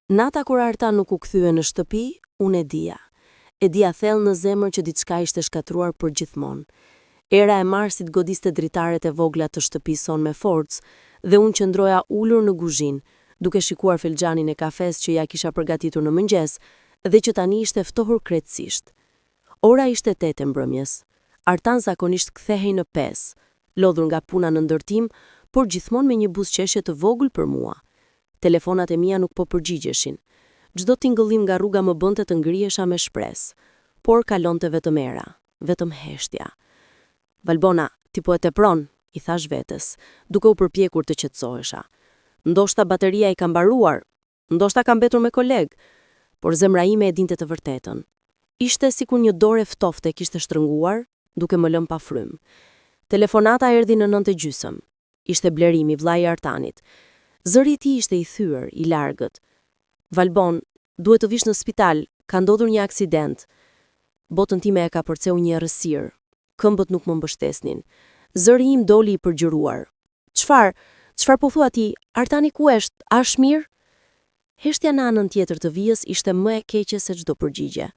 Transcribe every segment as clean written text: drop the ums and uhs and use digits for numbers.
Nata kur Artan nuk u kthye në shtëpi, unë e dija. E dija thellë në zemër që diçka ishte shkatërruar përgjithmonë. Era e marsit godiste dritaret e vogla të shtëpisë sonë me forcë dhe unë qëndroja ulur në guzhinë, duke shikuar filxhanin e kafesë që ia kisha përgatitur në mëngjes dhe që tani ishte ftohur krejtësisht. Ora ishte tetë e mbrëmjes. Artan zakonisht kthehej në pesë, lodhur nga puna në ndërtim, por gjithmonë me një buzëqeshje të vogël për mua. Telefonat e mia nuk po përgjigjeshin. Çdo tingëllim nga rruga më bënte të ngrihesha me shpresë. Por kalonte vetëm era, vetëm heshtja. Valbona, ti po e tepron, i thashë vetes, duke u përpjekur të qetësohesha. Ndoshta bateria i ka mbaruar, ndoshta ka mbetur me kolegë, por zemra ime e dinte të vërtetën. Ishte sikur një dorë e ftoftë e kishte shtrënguar, duke më lënë pa frymë. Telefonata erdhi në nëntë e gjysmë. Ishte Blerimi, vëllai i Artanit. Zëri i tij ishte i thyer, i largët. Valbonë, duhet të vish në spital, ka ndodhur një aksident. Botën time e kapërceu një errësirë. Këmbët nuk më mbështesnin. Zëri im doli i përgjëruar. Çfarë? Çfarë po thua ti? Artani ku është? A është mirë? Heshtja në anën tjetër të vijës ishte më e keqe se çdo përgjigje.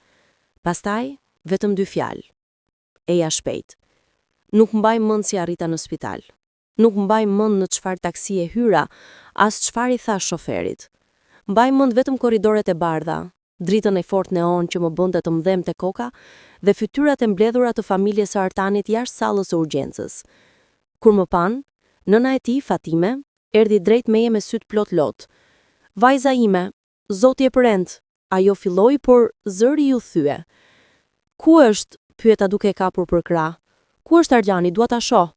Pastaj, vetëm dy fjalë. Eja shpejt. Nuk mbaj mend si arrita në spital. Nuk mbaj mend në çfarë taksie hyra, as çfarë i thashë shoferit. Mbaj mend vetëm korridoret e bardha, dritën e fortë neon që më bënte të më dhembte koka dhe fytyrat e mbledhura të familjes së Artanit jashtë sallës së urgjencës. Kur më panë, nëna e tij, Fatime, erdhi drejt meje me sytë plot lot. Vajza ime, Zoti e premtë, ajo filloi, por zëri iu thye. Ku është? pyeta duke e kapur për krah. Ku është Artani, dua ta shoh.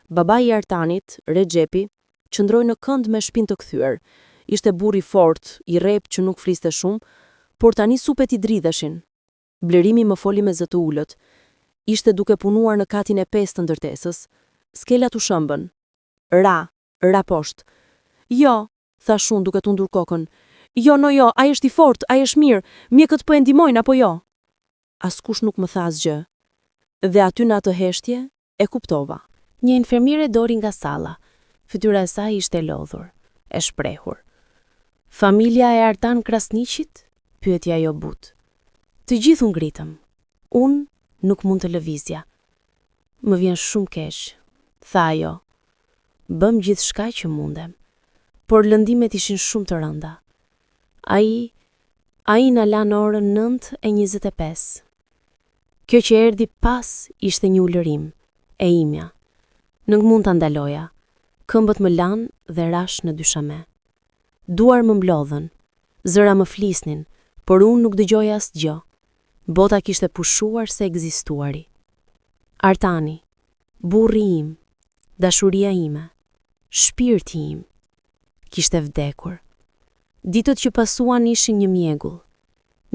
Babai i Artanit, Rexhepi, qëndroi në kënd me shpinë të kthyer. Ishte burrë i fortë, i rreptë që nuk fliste shumë, por tani supet i dridheshin. Blerimi më foli me zë të ulët. Ishte duke punuar në katin e pestë të ndërtesës. Skelat u shembën. Ra, ra poshtë. Jo, thashë unë duke tundur kokën. Jo, no jo, ai është i fortë, ai është mirë, mjekët po e ndihmojnë apo jo? Askush nuk më tha asgjë. Dhe aty në atë heshtje, e kuptova. Një infermiere doli nga salla. Fytyra e saj ishte e lodhur, e shprehur. Familja e Artan Krasniqit? pyeti ajo butë. Të gjithë u ngritëm. Unë nuk mund të lëvizja. Më vjen shumë keq, tha ajo. Bëmë gjithçka që mundem, por lëndimet ishin shumë të rënda. Ai, ai na la në orën 9:25. Kjo që erdhi pas ishte një ulërimë, e imja. Nuk mund ta ndaloja. Këmbët më lanë dhe rashë në dyshame. Duar më mblodhën, zëra më flisnin, por unë nuk dëgjoja asgjë. Bota kishte pushuar së ekzistuari. Artani, burri im, dashuria ime, shpirti im, kishte vdekur. Ditët që pasuan ishin një mjegull.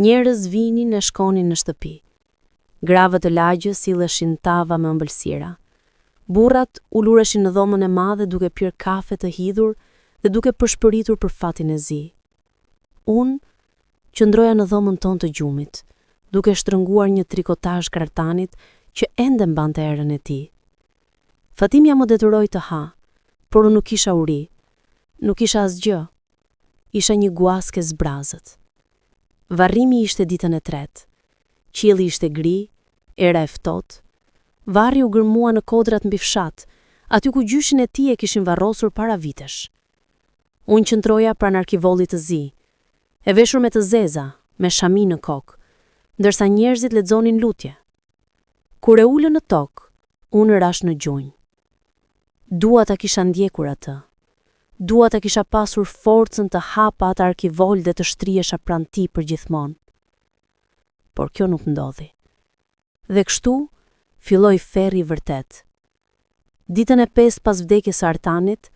Njerëz vinin e shkonin në shtëpi. Gratë të lagjes silleshin tava me ëmbëlsira. Burrat ulureshin në dhomën e madhe duke pirë kafe të hidhur dhe duke pëshpëritur për fatin e zi. Unë qëndroja në dhomën tonë të gjumit, duke shtrënguar një trikotazh të Artanit që ende mbante erën e tij. Fatimja më detyroi të ha, por unë nuk kisha uri. Nuk kisha asgjë. Isha një guaskë e zbrazët. Varrimi ishte ditën e tretë. Qielli ishte gri, era e ftohtë. Varri u gërmua në kodrat mbi fshat, aty ku gjyshin e tij e kishin varrosur para vitesh. Unë qëndroja pranë arkivolit të zi, e veshur me të zeza, me shami në kokë, ndërsa njerëzit lexonin lutje. Kur e ulën në tokë, unë rashë në gjunjë. Dua ta kisha ndjekur atë. Dua ta kisha pasur forcën të hapa atë arkivol dhe të shtrihesha pranë tij përgjithmonë. Por kjo nuk ndodhi. Dhe kështu filloi ferri i vërtetë. Ditën e pestë pas vdekjes së Artanit,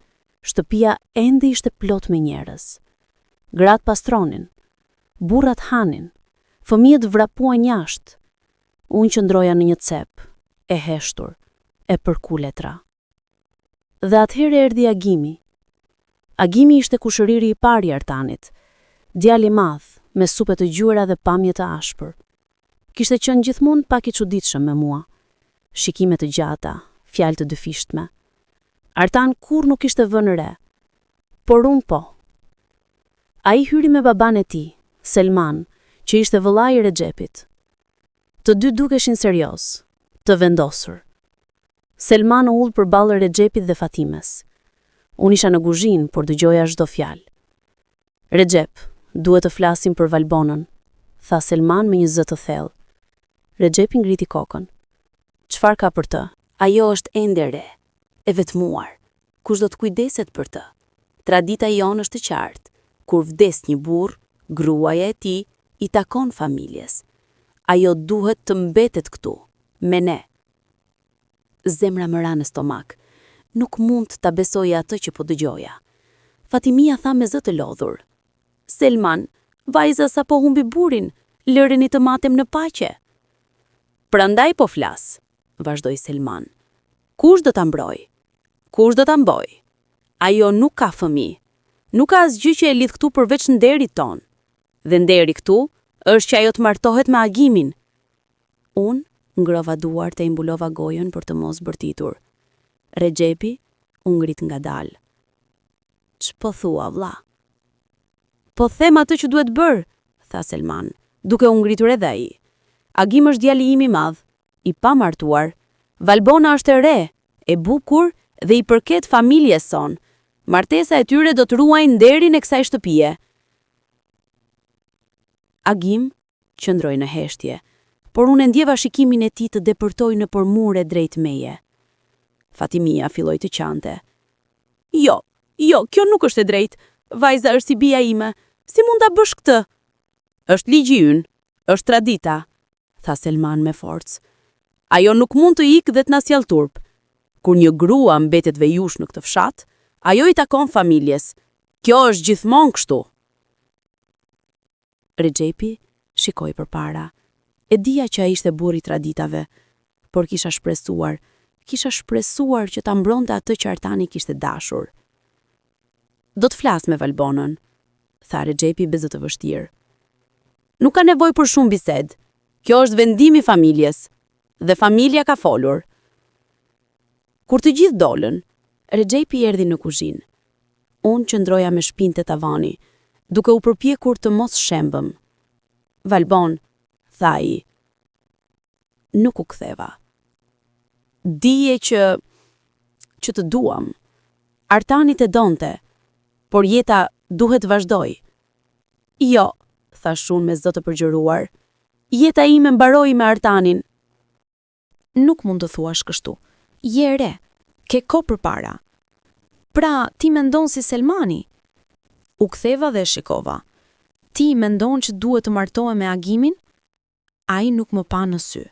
shtëpia ende ishte plot me njerëz. Gratë pastronin, burrat hanin, fëmijët vrapuan jashtë. Unë qëndroja në një cep, e heshtur, e përkuletra. Dhe atëherë erdhi Agimi. Agimi ishte kushëriri i parë i Artanit. Djalë i madh, me supe të gjyera dhe pamje të ashpër. Kishte qenë gjithmonë pak i çuditshëm me mua. Shikime të gjata, fjalë të dyfishtme. Artan kurrë nuk kishte vënë re. Por unë po. Ai hyri me babanë e tij, Selman, që ishte vëllai i Rexhepit. Të dy dukeshin seriozë, të vendosur. Selman u ul përballë Rexhepit dhe Fatimes. Unë isha në kuzhinë, por dëgjoja çdo fjalë. Rexhep, duhet të flasim për Valbonën, tha Selman me një zë të thellë. Rexhepi ngriti kokën. Çfarë ka për të? Ajo është ende e re, e vetmuar. Kush do të kujdeset për të? Tradita jonë është e qartë. Kur vdes një burrë, gruaja e tij i takon familjes. Ajo duhet të mbetet këtu, me ne. Zemra më ra në stomak. Nuk mund ta besoja atë që po dëgjoja. Fatimia tha me zë të lodhur. Selman, vajza sapo humbi burrin, lëreni të matem në paqe. Prandaj po flas, vazhdoi Selman. Kush do ta mbrojë? Kush do ta mbajë? Ajo nuk ka fëmijë. Nuk ka asgjë që e lidh këtu përveç nderit tonë. Dhe nderi këtu është që ajo të martohet me Agimin. Unë ngrova duart e i mbulova gojën për të mos bërtitur. Rexhepi u ngrit ngadalë. Ç'po thua, vlla? Po them atë që duhet bërë, tha Selman, duke u ngritur edhe ai. Agim është djali im i madh, i pamartuar. Valbona është e re, e bukur dhe i përket familjes sonë. Martesa e tyre do të ruajë nderin e kësaj shtëpie. Agim qëndroi në heshtje, por unë e ndjeva shikimin e tij të depërtojë nëpër mure drejt meje. Fatimia filloi të qante. Jo, jo, kjo nuk është e drejtë. Vajza është si bija ime. Si mund ta bësh këtë? Është ligji ynë, është tradita, tha Selman me forcë. Ajo nuk mund të ikë dhe të na sjellë turp. Kur një grua mbetet vejushë në këtë fshat, ajo i takon familjes. Kjo është gjithmonë kështu. Rexhepi shikoi përpara. E dija që ai ishte burrë i traditave, por kisha shpresuar, kisha shpresuar që ta mbronte atë që Artani kishte dashur. Do të flas me Valbonën, tha Rexhepi me zë të vështirë. Nuk ka nevojë për shumë bisedë. Kjo është vendim i familjes. Dhe familja ka folur. Kur të gjithë dolën, Rexhepi erdhi në kuzhinë. Unë qëndroja me shpinë te tavani, duke u përpjekur të mos shembem. Valbonë, tha ai. Nuk u ktheva. Dije që që të duam. Artani të donte, por jeta duhet të vazhdojë. Jo, thashë unë me zë të përgjëruar. Jeta ime mbaroi me Artanin. Nuk mund të thuash kështu. Je e re. Ke kohë përpara. Pra, ti mendon si Selmani? U ktheva dhe e shikova. Ti mendon që duhet të martohem me Agimin? Ai nuk më pa në sy.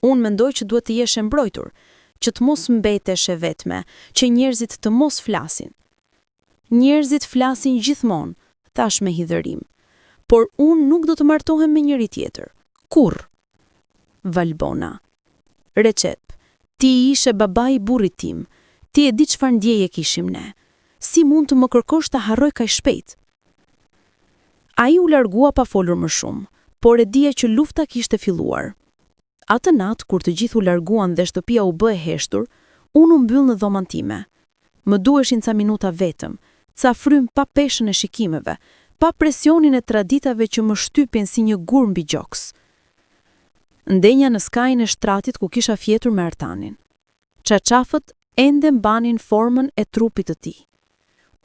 Unë mendoj që duhet të jesh e mbrojtur, që të mos mbetesh e vetme, që njerëzit të mos flasin. Njerëzit flasin gjithmonë, thashë me hidhërim. Por unë nuk do të martohem me njeri tjetër. Kurrë. Valbona. Rexhep, ti ishe babai i burrit tim. Ti e di çfarë ndjenje kishim ne. Si mund të më kërkosh ta harroj kaq shpejt? Ai u largua pa folur më shumë, por e dija që lufta kishte filluar. Atë natë, kur të gjithë u larguan dhe shtëpia u bë e heshtur, unë u mbyll në dhomën time. Më duheshin ca minuta vetëm, ca frymë pa peshën e shikimeve, pa presionin e traditave që më shtypin si një gur mbi gjoks. Ndenja në skajin e shtratit ku kisha fjetur me Artanin. Çarçafët ende mbanin formën e trupit të tij.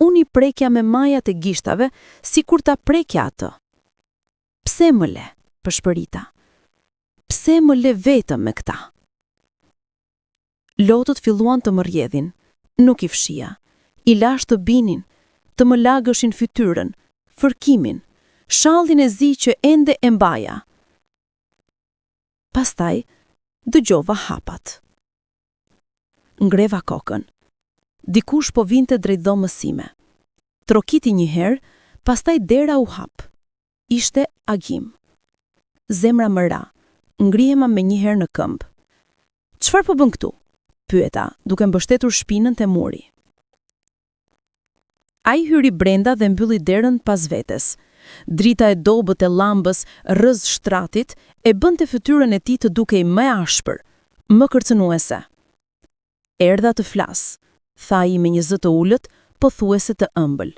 Unë i prekja me majat e gishtave, sikur ta prekja atë. Pse më le? pëshpërita. Pse më le vetëm me këta? Lotët filluan të më rrjedhin. Nuk i fshija. I lashë të binin, të më lagëshin fytyrën, fërkimin, shallin e zi që ende e mbaja. Pastaj, dëgjova hapat. Ngreva kokën. Dikush po vinte drejt dhomës sime. Trokiti një herë, pastaj dera u hap. Ishte Agim. Zemra më ra. Ngrihema menjëherë në këmbë. Çfarë po bën këtu? pyeta, duke mbështetur shpinën te muri. Ai hyri brenda dhe mbylli derën pas vetes. Drita e dobët e llambës rrëzë shtratit e bënte fytyrën e tij të dukej më e ashpër, më kërcënuese. Erdha të flas, tha ai me një zë të ulët, pothuajse të ëmbël.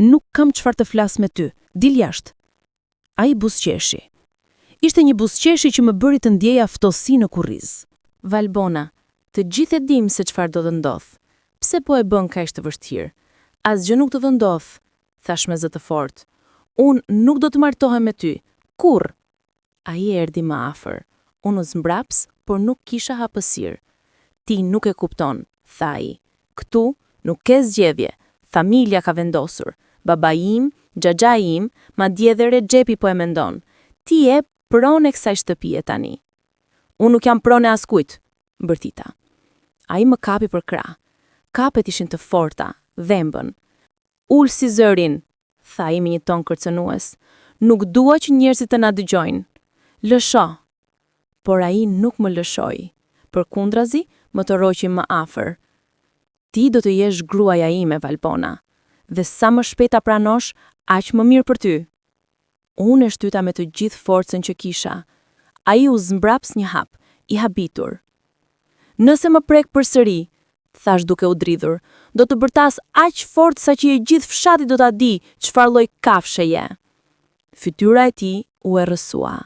Nuk kam çfarë të flas me ty, dil jashtë. Ai buzëqeshi. Ishte një buzëqeshje që më bëri të ndjeja ftohtësi në kurriz. Valbona, të gjithë e dimë se çfarë do të ndodhë. Pse po e bën kaq të vështirë? Asgjë nuk do të ndodhë, thashë me zë të fortë. Unë nuk do të martohem me ty. Kurrë! Ai erdhi më afër. Unë u zmbraps, por nuk kisha hapësirë. Ti nuk e kupton, tha ai. Këtu nuk ke zgjedhje. Familja ka vendosur. Babai im, xhaxhai im, madje edhe Rexhepi po e mendon. Ti je pronë e kësaj shtëpie tani. Unë nuk jam pronë e askujt, bërtita. Ai më kapi për krah. Kapet ishin të forta, dhembën. Ulsi zërin, tha ai me një ton kërcënues. Nuk dua që njerëzit të na dëgjojnë. Lësho! Por ai nuk më lëshoi. Përkundrazi, më tërhoqi më afër. Ti do të jesh gruaja ime, Valbona. Dhe sa më shpejt ta pranosh, aq më mirë për ty. Unë e shtyta me të gjithë forcën që kisha. Ai u zmbraps një hap, i habitur. Nëse më prek përsëri, thashë duke u dridhur, do të bërtas aq fort saqë i gjithë fshati do ta dijë çfarë lloj kafshe je. Fytyra e tij u errësua.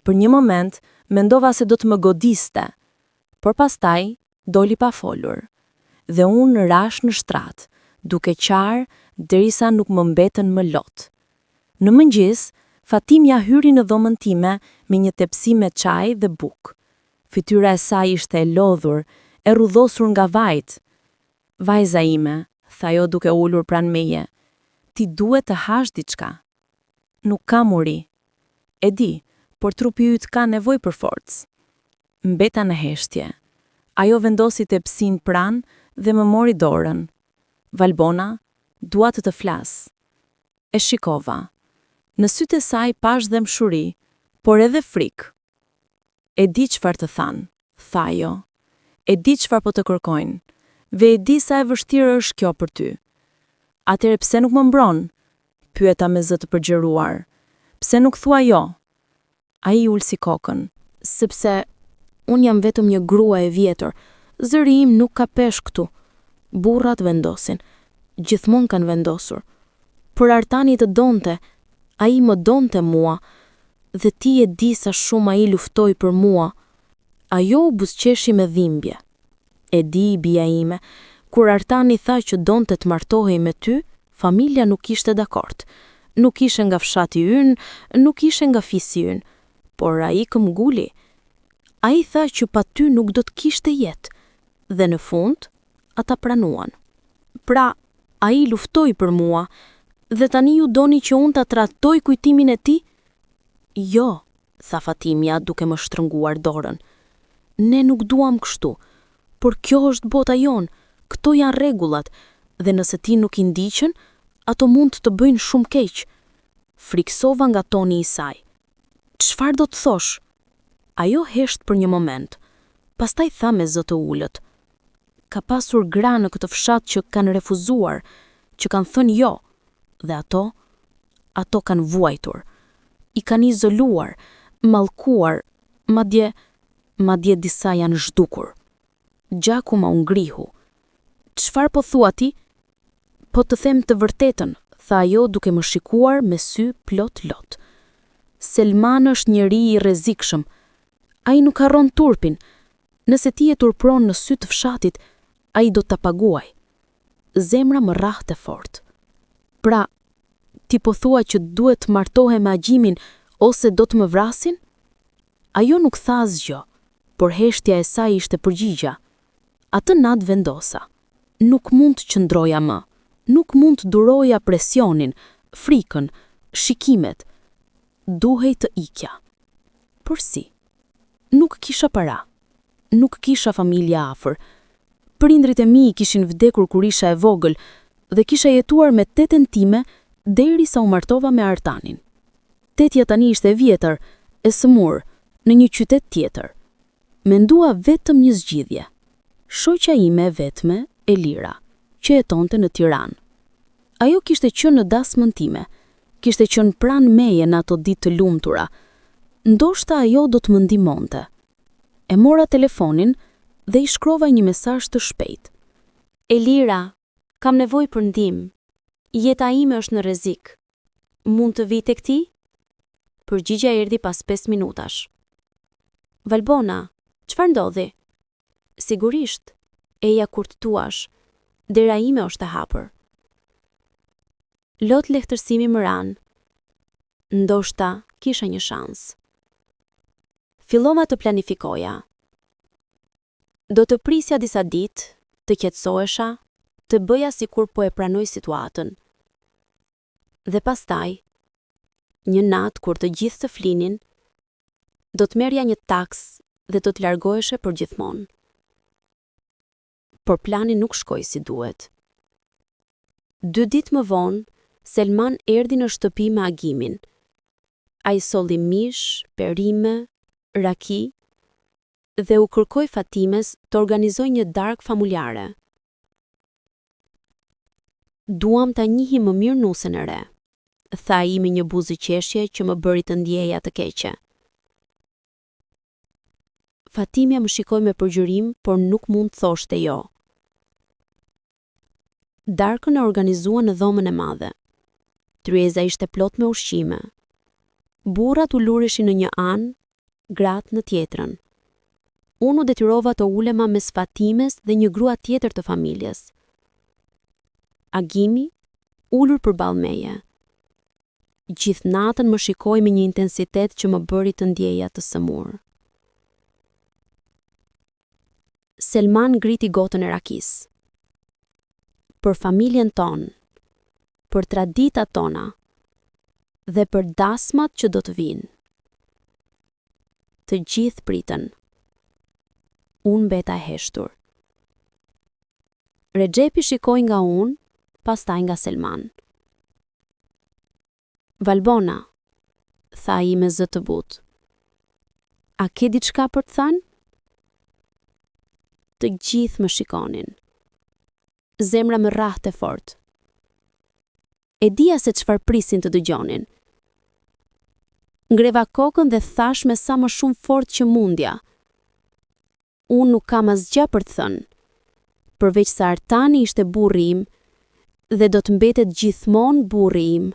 Për një moment, mendova se do të më godiste, por pastaj doli pa folur. Dhe unë rashë në shtrat, duke qarë derisa nuk më mbetën më lot. Në mëngjes, Fatimja hyri në dhomën time me një tepsi me çaj dhe bukë. Fytyra e saj ishte e lodhur, e rrudhosur nga vajt. Vajza ime, tha ajo duke u ulur pranë meje, ti duhet të hash diçka. Nuk kam uri. E di, por trupi yt ka nevojë për forcë. Mbeta në heshtje. Ajo vendosi tepsinë pranë dhe më mori dorën. Valbona, dua të të flas. E shikova. Në sytë e saj pashë dhembshuri, por edhe frikë. E di çfarë të thanë, tha ajo. E di çfarë po të kërkojnë. Dhe e di sa e vështirë është kjo për ty. Atëherë pse nuk më mbron? Pyeta me zë të përgjëruar. Pse nuk thua jo? Ai ulsi kokën. Sepse unë jam vetëm një grua e vjetër. Zëri im nuk ka peshë këtu. Burrat vendosin. Gjithmonë kanë vendosur. Por Artani të donte, ai më donte mua. Dhe ti e di sa shumë ai luftoi për mua. Ajo u buzëqeshi me dhimbje. E di, bija ime, kur Artani tha që donte të martohej me ty, familja nuk ishte dakord. Nuk ishe nga fshati ynë, nuk ishe nga fisi ynë. Por ai këmbënguli. Ai tha që pa ty nuk do të kishte jetë. Dhe në fund, ata pranuan. Pra, ai luftoi për mua, dhe tani ju doni që unë ta tradhtoj kujtimin e tij? Jo, tha Fatimja duke më shtrënguar dorën. Ne nuk duam kështu, por kjo është bota jonë, këto janë rregullat, dhe nëse ti nuk i ndiqen, ato mund të të bëjnë shumë keq. Frikësova nga toni i saj. Çfarë do të thosh? Ajo hesht për një moment, pastaj tha me zë të ulët. Ka pasur gra në këtë fshat që kanë refuzuar, që kanë thënë jo, dhe ato, ato kanë vuajtur. I kanë izoluar, mallkuar, madje, madje disa janë zhdukur. Gjaku më u ngrihu. Çfarë po thua ti? Po të them të vërtetën, tha ajo duke më shikuar me sy plot lot. Selman është njeri i rrezikshëm. Ai nuk harron turpin. Nëse ti e turpron në sy të fshatit, ai do të ta paguajë. Zemra më rrahte fort. Pra, ti po thua që duhet të martohem me Agjimin ose do të më vrasin? Ajo nuk tha asgjë, por heshtja e saj ishte përgjigja. Atë natë vendosa. Nuk mund të qëndroja më. Nuk mund të duroja presionin, frikën, shikimet. Duhej të ikja. Por si? Nuk kisha para. Nuk kisha familje afër. Prindërit e mi kishin vdekur kur isha e vogël dhe kisha jetuar me teten time derisa u martova me Artanin. Tetja tani ishte e vjetër, e sëmurë, në një qytet tjetër. Mendua vetëm një zgjidhje. Shoqja ime e vetme, Elira, që jetonte në Tiranë. Ajo kishte qenë në dasmën time, kishte qenë pranë meje në ato ditë të lumtura. Ndoshta ajo do të më ndihmonte. E mora telefonin dhe i shkrova një mesazh të shpejtë. Elira, kam nevojë për ndihmë. Jeta ime është në rrezik. Mund të vij tek ti? Përgjigja erdhi pas 5 minutash. Valbona, çfarë ndodhi? Sigurisht, eja kur të duash. Dera ime është e hapur. Lot lehtërsimi më ranë. Ndoshta kisha një shans. Fillova të planifikoja. Do të prisja disa ditë, të qetësohesha, të bëja sikur po e pranoj situatën. Dhe pastaj, një natë kur të gjithë të flinin, do të merrja një taksi dhe do të largohesha përgjithmonë. Por plani nuk shkoi si duhet. Dy ditë më vonë, Selman erdhi në shtëpi me Agimin. Ai solli mish, perime, raki dhe u kërkoi Fatimes të organizojë një darkë familjare. Duam ta njihim më mirë nusen e re, tha ai me një buzëqeshje që më bëri të ndjeja të keqe. Fatimja më shikoi me përgjërim, por nuk mund të thoshte jo. Darkën e organizuan në dhomën e madhe. Tryeza ishte plot me ushqime. Burrat uleshin në një anë, gratë në tjetrën. Unë u detyrova të ulema mes Fatimes dhe një grua tjetër të familjes. Agimi, ulur përballë meje. Gjithë natën më shikoi me një intensitet që më bëri të ndjeja të sëmurë. Selman ngriti gotën e rakisë. Për familjen tonë, për traditat tona dhe për dasmat që do të vinë. Të gjithë pritën. Unë mbeta e heshtur. Rexhepi shikoi nga unë, pastaj nga Selman. Valbona, tha ai me zë të butë. A ke diçka për të thënë? Të gjithë më shikonin. Zemra më rrahte fort. E dija se çfarë prisin të dëgjonin. Ngreva kokën dhe thashë me sa më shumë forcë që mundja. Unë nuk kam asgjë për të thënë. Përveç se Artani ishte burri im dhe do të mbetet gjithmonë burri im.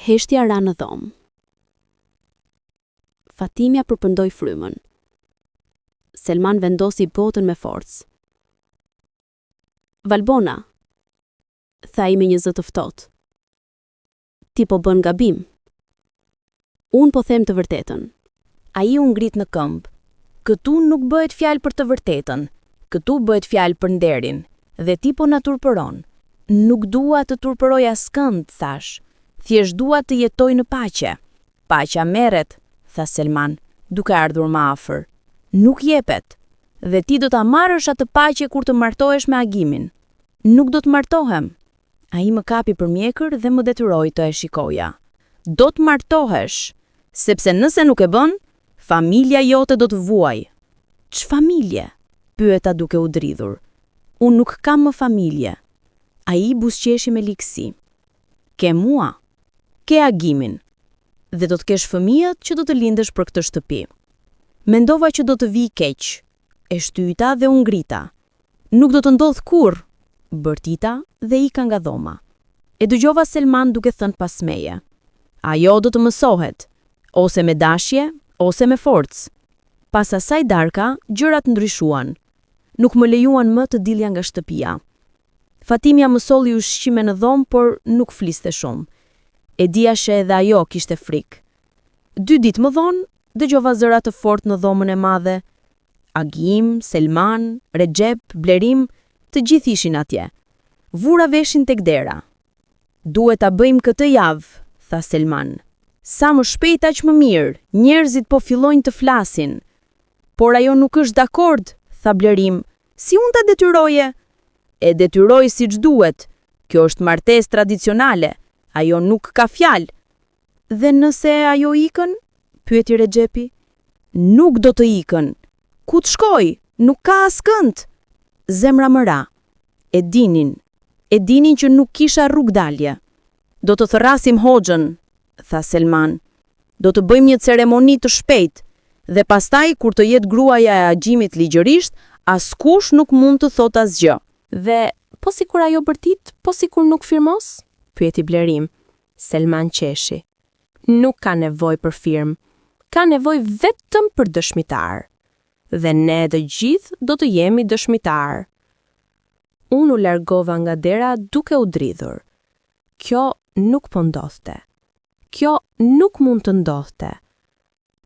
Heshtja ra në dhomë. Fatimja përfundoi frymën. Selman vendosi gotën me forcë. Valbona, tha ai me një zë të ftohtë. Ti po bën gabim. Unë po them të vërtetën. Ai u ngrit në këmbë. Këtu nuk bëhet fjalë për të vërtetën. Këtu bëhet fjalë për nderin. Dhe ti po na turpëron. Nuk dua të turpëroj askënd, thashë. Thjesht dua të jetoj në paqe. Paqja merret, tha Selman, duke ardhur më afër. Nuk jepet. Dhe ti do ta marrësh atë paqe kur të martohesh me Agimin. Nuk do të martohem. Ai më kapi për mjekër dhe më detyroi të e shikoja. Do të martohesh, sepse nëse nuk e bën, familja jote do të vuajë. Ç'familje? Pyeta duke u dridhur. Unë nuk kam më familje. Ai buzëqeshi me ligësi. Ke mua. Ke Agimin. Dhe do të kesh fëmijët që do të lindësh për këtë shtëpi. Mendova që do të vijë keq. E shtyta dhe u ngrita. Nuk do të ndodhë kurrë, bërtita dhe ika nga dhoma. E dëgjova Selman duke thënë pas meje. Ajo do të mësohet, ose me dashje, ose me forcë. Pas asaj darka, gjërat ndryshuan. Nuk më lejuan më të dilja nga shtëpia. Fatimja më solli ushqime në dhomë, por nuk fliste shumë. E dija që edhe ajo kishte frikë. Dy ditë më vonë, dëgjova zëra të fortë në dhomën e madhe. Agim, Selman, Rexhep, Blerim, të gjithë ishin atje. Vura veshin tek dera. Duhet ta bëjmë këtë javë, tha Selman. Sa më shpejt aq më mirë, njerëzit po fillojnë të flasin. Por ajo nuk është dakord, tha Blerim. Si unë ta detyroje? E detyroj siç duhet. Kjo është martesë tradicionale. Ajo nuk ka fjalë. Dhe nëse ajo ikën? Pyeti Rexhepi. Nuk do të ikën. Ku të shkojë? Nuk ka askënd. Zemra më ra. E dinin. E dinin që nuk kisha rrugëdalje. Do të thërrasim hoxhën, tha Selman. Do të bëjmë një ceremoni të shpejtë. Dhe pastaj, kur të jetë gruaja e Agimit ligjërisht, askush nuk mund të thotë asgjë. Dhe. Po sikur ajo bërtet, po sikur nuk firmos? Pyeti Blerim. Selman qeshi. Nuk ka nevojë për firmë. Ka nevojë vetëm për dëshmitar. Dhe ne të gjithë do të jemi dëshmitar. Unë u largova nga dera duke u dridhur. Kjo nuk po ndodhte. Kjo nuk mund të ndodhte.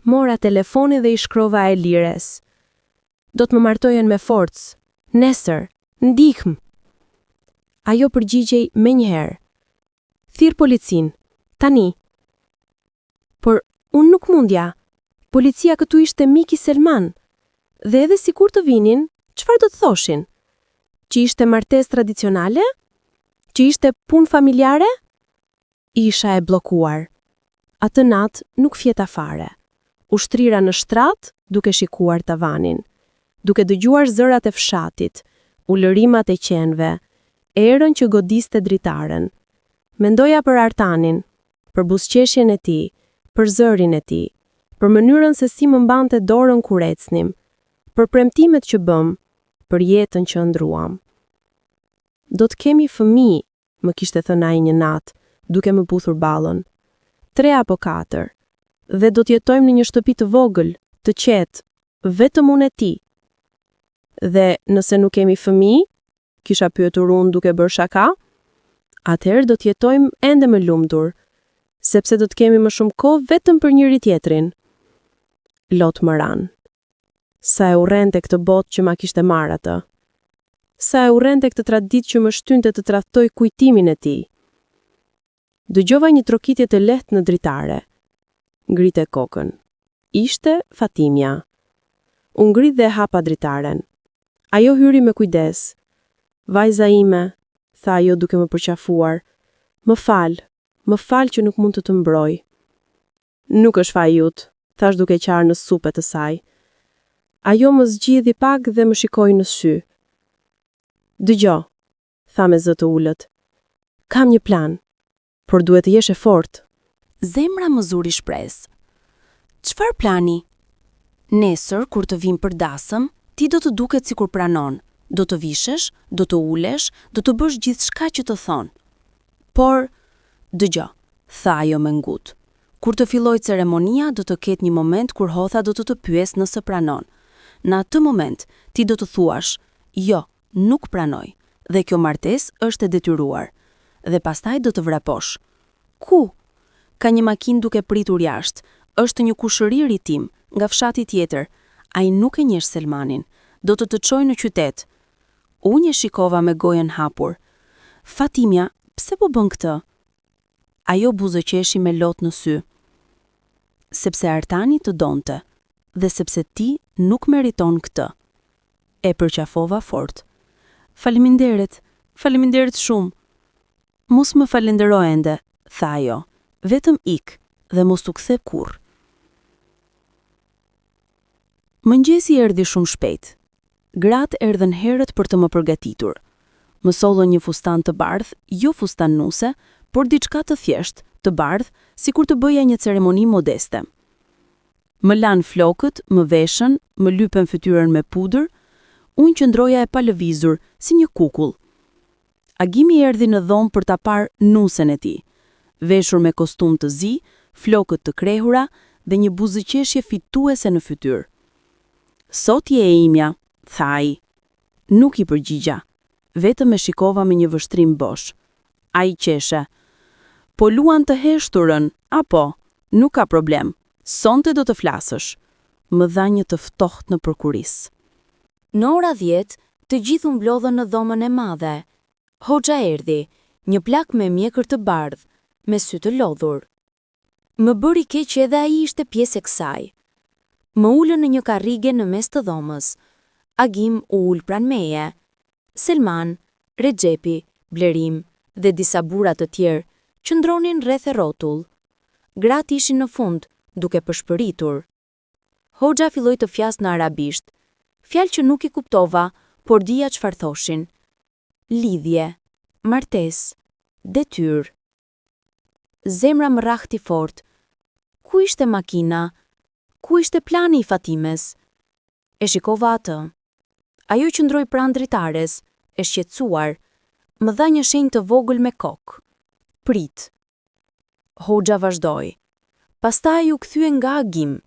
Mora telefonin dhe i shkrova Elires. Do të më martojnë me forcë. Nesër, ndihmë. Ajo përgjigjej menjëherë. Thirr policinë. Tani. Por unë nuk mundja. Policia këtu ishte mik i Selman. Dhe edhe sikur të vinin, çfarë do të thoshin? Që ishte martesë tradicionale? Që ishte punë familjare? Isha e bllokuar. Atë natë nuk fjeta fare. U shtrira në shtrat duke shikuar tavanin, duke dëgjuar zërat e fshatit, ulërimat e qenve, erën që godiste dritaren. Mendoja për Artanin, për buzëqeshjen e tij, për zërin e tij, për mënyrën se si më mbante dorën kur ecnim, për premtimet që bëmë, për jetën që ëndërruam. Do të kemi fëmijë, më kishte thënë ai një natë, duke më puthur ballën. Tre apo katër. Dhe do të jetojmë në një shtëpi të vogël, të qetë, vetëm unë e ti. Dhe nëse nuk kemi fëmijë, kisha pyetur unë duke bërë shaka, atëherë do të jetojmë ende më lumtur, sepse do të kemi më shumë kohë vetëm për njëri-tjetrin. Lot më ranë. Sa e urrente këtë botë që ma kishte marrë atë. Sa e urrente këtë traditë që më shtynte të tradhtoj kujtimin e tij. Dëgjova një trokitje të lehtë në dritare. Ngrita kokën. Ishte Fatimja. U ngrit dhe e hapa dritaren. Ajo hyri me kujdes. Vajza ime, tha ajo duke më përqafuar, më fal, më fal që nuk mund të të mbroj. Nuk është faji yt, thashë duke qarë në supe të saj. Ajo më zgjidhi pak dhe më shikoi në sy. Dëgjo, tha me zë të ulët. Kam një plan, por duhet të jesh e fortë. Zemra më zuri shpresë. Çfarë plani? Nesër, kur të vijmë për dasëm, ti do të duket sikur pranon. Do të vishesh, do të ulesh, do të bësh gjithçka që të thonë. Por, dëgjo, tha ajo me ngut. Kur të fillojë ceremonia, do të ketë një moment kur hoxha do të të pyesë nëse pranon. Në atë moment, ti do të thuash, jo, nuk pranoj, dhe kjo martesë është e detyruar. Dhe pastaj do të vraposh. Ku? Ka një makinë duke pritur jashtë. Është një kushëriri tim, nga fshati tjetër. Ai nuk e njeh Selmanin. Do të të çojë në qytet. Unë e shikova me gojën hapur. Fatimja, pse po bën këtë? Ajo buzëqeshi me lot në sy. Sepse Artani të donte, dhe sepse ti nuk meriton këtë. E përqafova fort. Faleminderit, faleminderit shumë. Mos më falëndero ende, tha ajo. Vetëm ik dhe mos u kthe kurrë. Mëngjesi erdhi shumë shpejt. Gratë erdhën herët për të më përgatitur. Më sollën një fustan të bardhë, jo fustan nuse, por diçka të thjeshtë, të bardhë, sikur të bëja një ceremoni modeste. Më lanë flokët, më veshën, më lypen fytyrën me pudër, unë qëndroja e palëvizur, si një kukull. Agimi erdhi në dhomë për ta parë nusen e tij, veshur me kostum të zi, flokët të krehura dhe një buzëqeshje fituese në fytyrë. Sot je e imja, tha ai. Nuk i përgjigja. Vetëm e shikova me një vështrim bosh. Ai qeshi. Po luan të heshturën, apo? Nuk ka problem. Sonte do të flasësh. Më dha një të ftohtë nëpër kurriz. Në ora 10, të gjithë u mblodhën në dhomën e madhe. Hoxha erdhi, një plak me mjekër të bardhë, me sy të lodhur. Më bëri keq që edhe ai ishte pjesë e kësaj. Më ulën në një karrige në mes të dhomës. Agim u ul pranë meje. Selman, Rexhepi, Blerim dhe disa burra të tjerë qëndronin rreth e rrotull. Gratë ishin në fund, duke pëshpëritur. Hoxha filloi të flasë në arabisht, fjalë që nuk i kuptova, por dija çfarë thoshin. Lidhje, martesë, detyrë. Zemra më rrahti fort. Ku ishte makina? Ku ishte plani i Fatimes? E shikova atë. Ajo qëndroi pranë dritares, e shqetësuar. Më dha një shenjë të vogël me kokë. Prit. Hoxha vazhdoi. Pastaj u kthye nga Agim.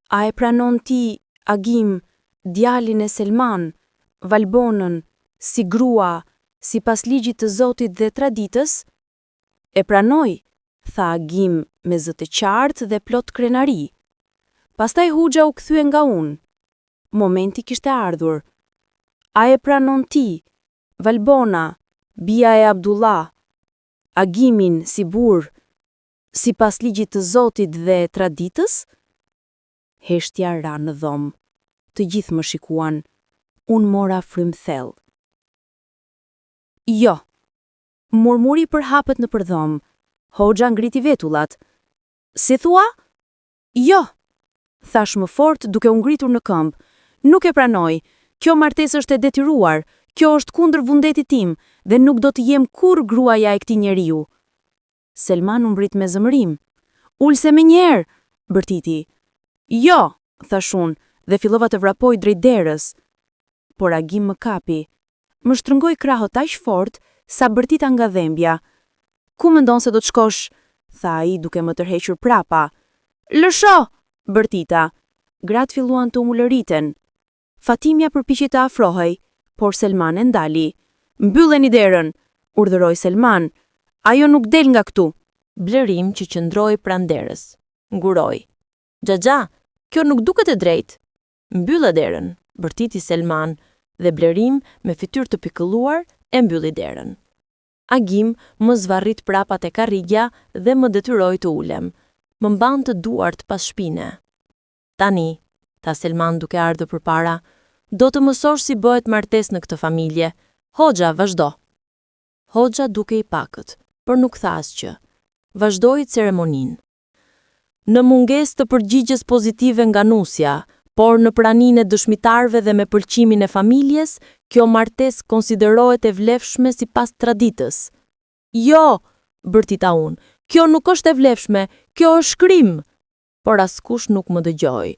A e pranon ti, Agim, djalin e Selman, Valbonën, si grua, sipas ligjit të Zotit dhe traditës? E pranoj, tha Agim me zë të qartë dhe plot krenari. Pastaj hoxha u kthye nga unë. Momenti kishte ardhur. A e pranon ti, Valbona, bija e Abdullah, Agimin si burrë, sipas ligjit të Zotit dhe traditës? Heshtja ra në dhomë. Të gjithë më shikuan. Unë mora frymë thellë. Jo. Murmuri përhapet nëpër dhomë. Hoxha ngriti vetullat. Si thua? Jo! Thashë më fort duke u ngritur në këmbë. Nuk e pranoj. Kjo martesë është e detyruar. Kjo është kundër vullnetit tim dhe nuk do të jem kurrë gruaja e këtij njeriu. Selman u ngrit me zemërim. Ulse menjëherë! bërtiti. Jo! thashë unë dhe fillova të vrapoj drejt derës. Por Agim më kapi. Më shtrëngoi krahët aq fort sa bërtita nga dhembja. Ku mendon se do të shkosh? tha ai duke më tërhequr prapa. Lësho! bërtita. Gratë filluan të ulëriten. Fatimja përpiqej të afrohej, por Selman e ndali. Mbylleni derën! urdhëroi Selman. Ajo nuk del nga këtu. Blerim që qëndroi pranë derës. Nguroi. Xhaxha, kjo nuk duket e drejtë. Mbylle derën, bërtiti Selman dhe Blerim me fytyrë të pikëlluar e mbylli derën. Agim më zvarrit prapa te karrigia dhe më detyroi të ulem. Më mbante duart pas shpine. Tani, tha Selman duke ardhur përpara, do të mësosh si bëhet martesë në këtë familje. Hoxha, vazhdo. Hoxha dukej i pakët, por nuk tha asgjë. Vazhdoi ceremoninë. Në mungesë të përgjigjes pozitive nga nusja, por në praninë e dëshmitarëve dhe me pëlqimin e familjes, kjo martesë konsiderohet e vlefshme sipas traditës. Jo! bërtita unë. Kjo nuk është e vlefshme, kjo është krim! Por askush nuk më dëgjoi.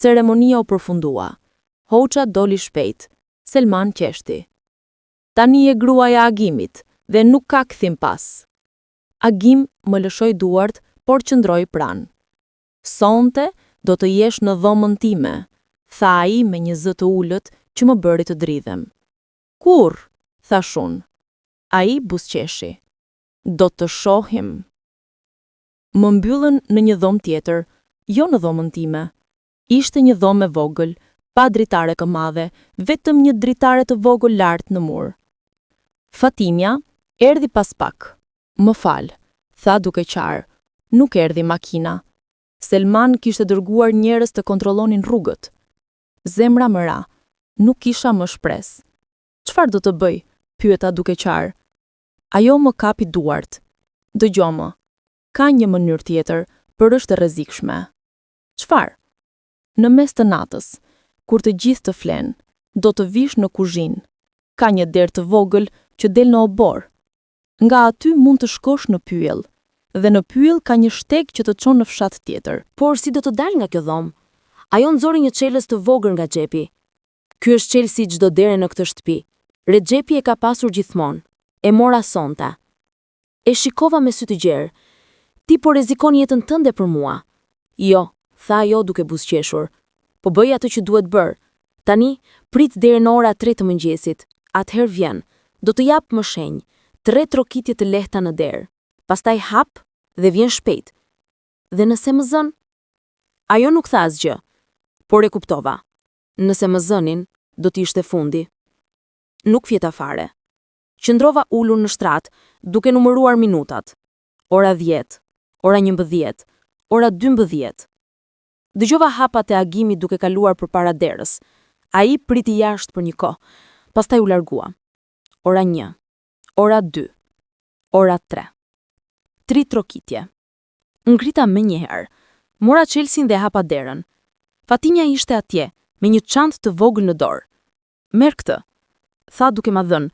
Ceremonia u përfundua. Hoxha doli shpejt. Selman qeshti. Tani je gruaja e Agimit dhe nuk ka kthim pas. Agim më lëshoi duart, por qëndroi pranë. Sonte do të jesh në dhomën time, tha ai me një zë të ulët që më bëri të dridhem. Kurrë, thashë unë. Ai buzëqeshi. Do të shohim. Më mbyllën në një dhomë tjetër, jo në dhomën time. Ishte një dhomë e vogël, pa dritare të madhe, vetëm një dritare të vogël lart në mur. Fatimja erdhi pas pak. Më fal, tha duke qarë, nuk erdhi makina. Selman kishte dërguar njerëz të kontrollonin rrugët. Zemra më ra. Nuk kisha më shpresë. Çfarë do të bëj? pyeta duke qarë. Ajo më kapi duart. Dëgjo më. Ka një mënyrë tjetër, por është e rrezikshme. Çfarë? Në mes të natës, kur të gjithë të flenë, do të vish në kuzhinë. Ka një derë të vogël që del në oborr. Nga aty mund të shkosh në pyll. Dhe në pyll ka një shteg që të çon në fshat tjetër. Por si do të dal nga kjo dhomë? Ajo nxori një çelës të vogël nga xhepi. Ky është çelësi i çdo dere në këtë shtëpi. Rexhepi e ka pasur gjithmonë. E mora sonte. E shikova me sy të gjerë. Ti po rrezikon jetën tënde për mua. Jo, tha ajo duke buzëqeshur. Po bëj atë që duhet bërë. Tani, prit deri në ora 3 të mëngjesit. Atëherë vjen. Do të jap një shenjë. Tre trokitje të lehta në derë. Pastaj hap dhe vjen shpejt. Dhe nëse më zënë? Ajo nuk tha asgjë, por e kuptova. Nëse më zënin, do të ishte fundi. Nuk fjeta fare. Qëndrova ulur në shtrat, duke numëruar minutat. Ora 10, ora 11, ora 12. Dëgjova hapat e Agimit duke kaluar përpara derës. Ai priti jashtë për një kohë, pastaj u largua. Ora 1, ora 2, ora 3. Tri trokitje. Ngrita menjëherë. Mora çelësin dhe hapa derën. Fatimja ishte atje, me një çantë të vogël në dorë. Merr këtë, tha duke ma dhënë.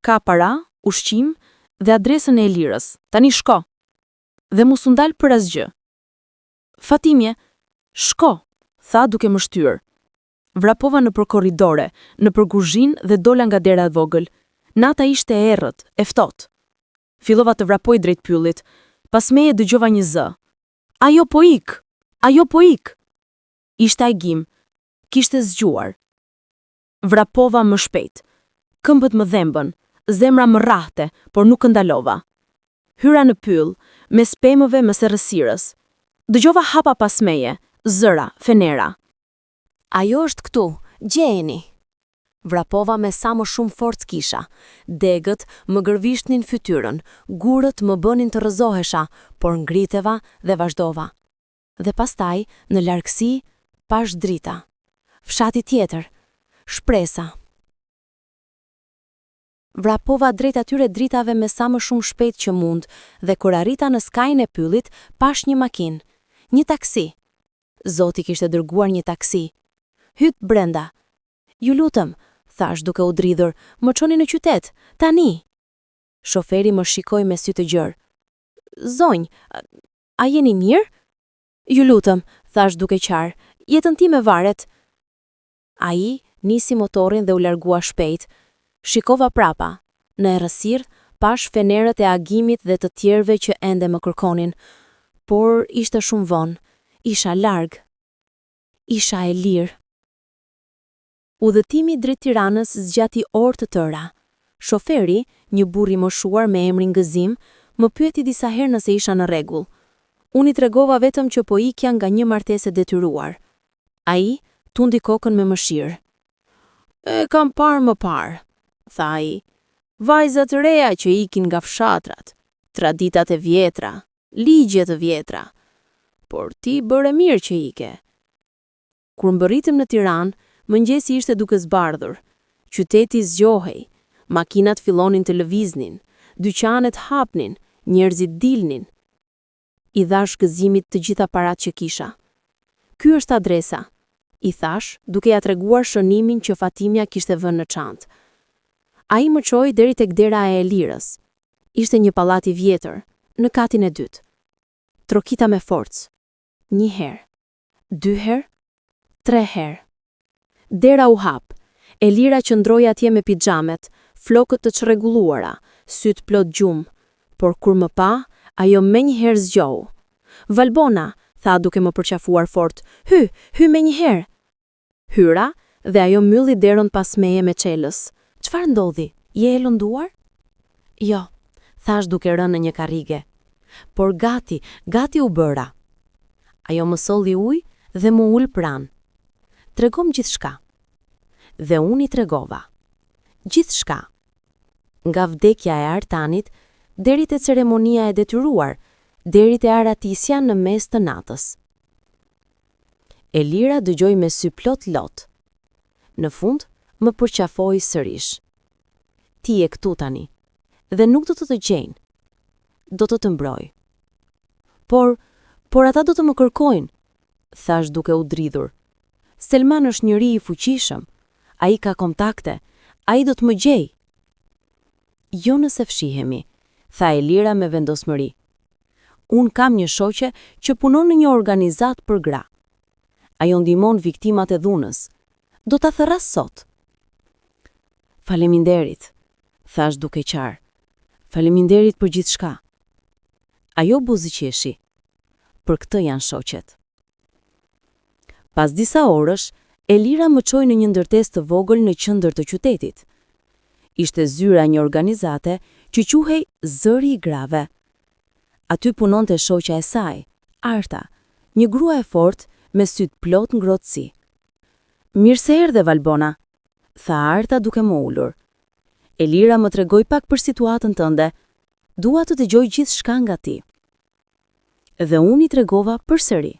Ka para, ushqim dhe adresën e Elirës. Tani shko. Dhe mos u ndal për asgjë. Fatimje, shko, tha duke më shtyrë. Vrapova nëpër korridore, nëpër kuzhinë dhe dola nga dera e vogël. Nata ishte e errët, e ftohtë. Fillova të vrapoj drejt pyllit. Pas meje dëgjova një zë. Ajo po ik! Ajo po ik! Ishte Agim. Kishte zgjuar. Vrapova më shpejt. Këmbët më dhembën, zemra më rrahte, por nuk ndalova. Hyra në pyll, mes pemëve mes errësirës. Dëgjova hapa pas meje, zëra, fenera. Ajo është këtu, gjejeni! Vrapova me sa më shumë forcë kisha. Degët më gërvishtnin fytyrën, gurët më bënin të rrëzohesha, por ngriteva dhe vazhdova. Dhe pastaj, në largësi, pashë drita. Fshati tjetër. Shpresa. Vrapova drejt atyre dritave me sa më shumë shpejt që mund dhe kur arrita në skajin e pyllit, pashë një makinë. Një taksi. Zoti kishte dërguar një taksi. Hyp brenda. Ju lutem, thashë duke u dridhur, më çoni në qytet, tani! Shoferi më shikoi me sy të gjerë. Zonjë, a jeni mirë? Ju lutem, thashë duke qarë, jetën time varet. Ai nisi motorin dhe u largua shpejt. Shikova prapa. Në errësirë, pashë fenerët e Agimit dhe të tjerëve që ende më kërkonin. Por ishte shumë vonë. Isha larg. Isha e lirë. Udhëtimi drejt Tiranës zgjati orë të tëra. Shoferi, një burrë i moshuar me emrin Gëzim, më pyeti disa herë nëse isha në rregull. Unë i tregova vetëm që po ikja nga një martesë e detyruar. Ai tundi kokën me mëshirë. E kam parë më parë, tha ai. Vajza të reja që ikin nga fshatrat, traditat e vjetra, ligje të vjetra. Por ti bëre mirë që ike. Kur mbërritëm në Tiranë, mëngjesi ishte duke zbardhur. Qyteti zgjohej, makinat fillonin të lëviznin, dyqanet hapnin, njerëzit dilnin. I dhashë Gëzimit të gjitha paratë që kisha. Ky është adresa, i thashë, duke ia treguar shënimin që Fatimja kishte vënë në çantë. Ai më çoi deri tek dera e Elirës. Ishte një pallat i vjetër, në katin e dytë. Trokita me forcë. Një herë. Dy herë, tre herë. Dera u hap. Elira qëndroi atje me pixhamet, flokët të çrregulluara, sytë plot gjumë. Por kur më pa, ajo menjëherë zgjohu. Valbona, tha duke më përqafuar fort, hy, hy menjëherë. Hyra dhe ajo mbylli derën pas meje me çelës. Çfarë ndodhi? Je e lënduar? Jo, thashë duke rënë në një karrige. Por gati, gati u bëra. Ajo më solli ujë dhe m'u ul pranë. Tregomë gjithçka. Dhe unë i tregova. Gjithçka. Nga vdekja e Artanit, deri te ceremonia e detyruar, deri te arratisja në mes të natës. Elira dëgjoi me sy plot lot. Në fund, më përqafoi sërish. Ti je këtu tani. Dhe nuk do të të gjejnë. Do të të mbroj. Por, por ata do të më kërkojnë, thashë duke u dridhur. Selman është njeri i fuqishëm. Ai ka kontakte. Ai do të më gjejë. Jo nëse fshihemi, tha Elira me vendosmëri. Unë kam një shoqe që punon në një organizatë për gra. Ajo ndihmon viktimat e dhunës. Do ta thërras sot. Faleminderit, thashë duke qarë. Faleminderit për gjithçka. Ajo buzëqeshi. Për këtë janë shoqet. Pas disa orësh, Elira më çoi në një ndërtesë të vogël në qendër të qytetit. Ishte zyra e një organizate që quhej Zëri i Grave. Aty punonte shoqja e saj, Arta, një grua e fortë me sytë plot ngrohtësi. Mirë se erdhe, Valbona, tha Arta duke më ulur. Elira më tregoi pak për situatën tënde. Dua të dëgjoj gjithçka nga ti. Dhe unë i tregova përsëri.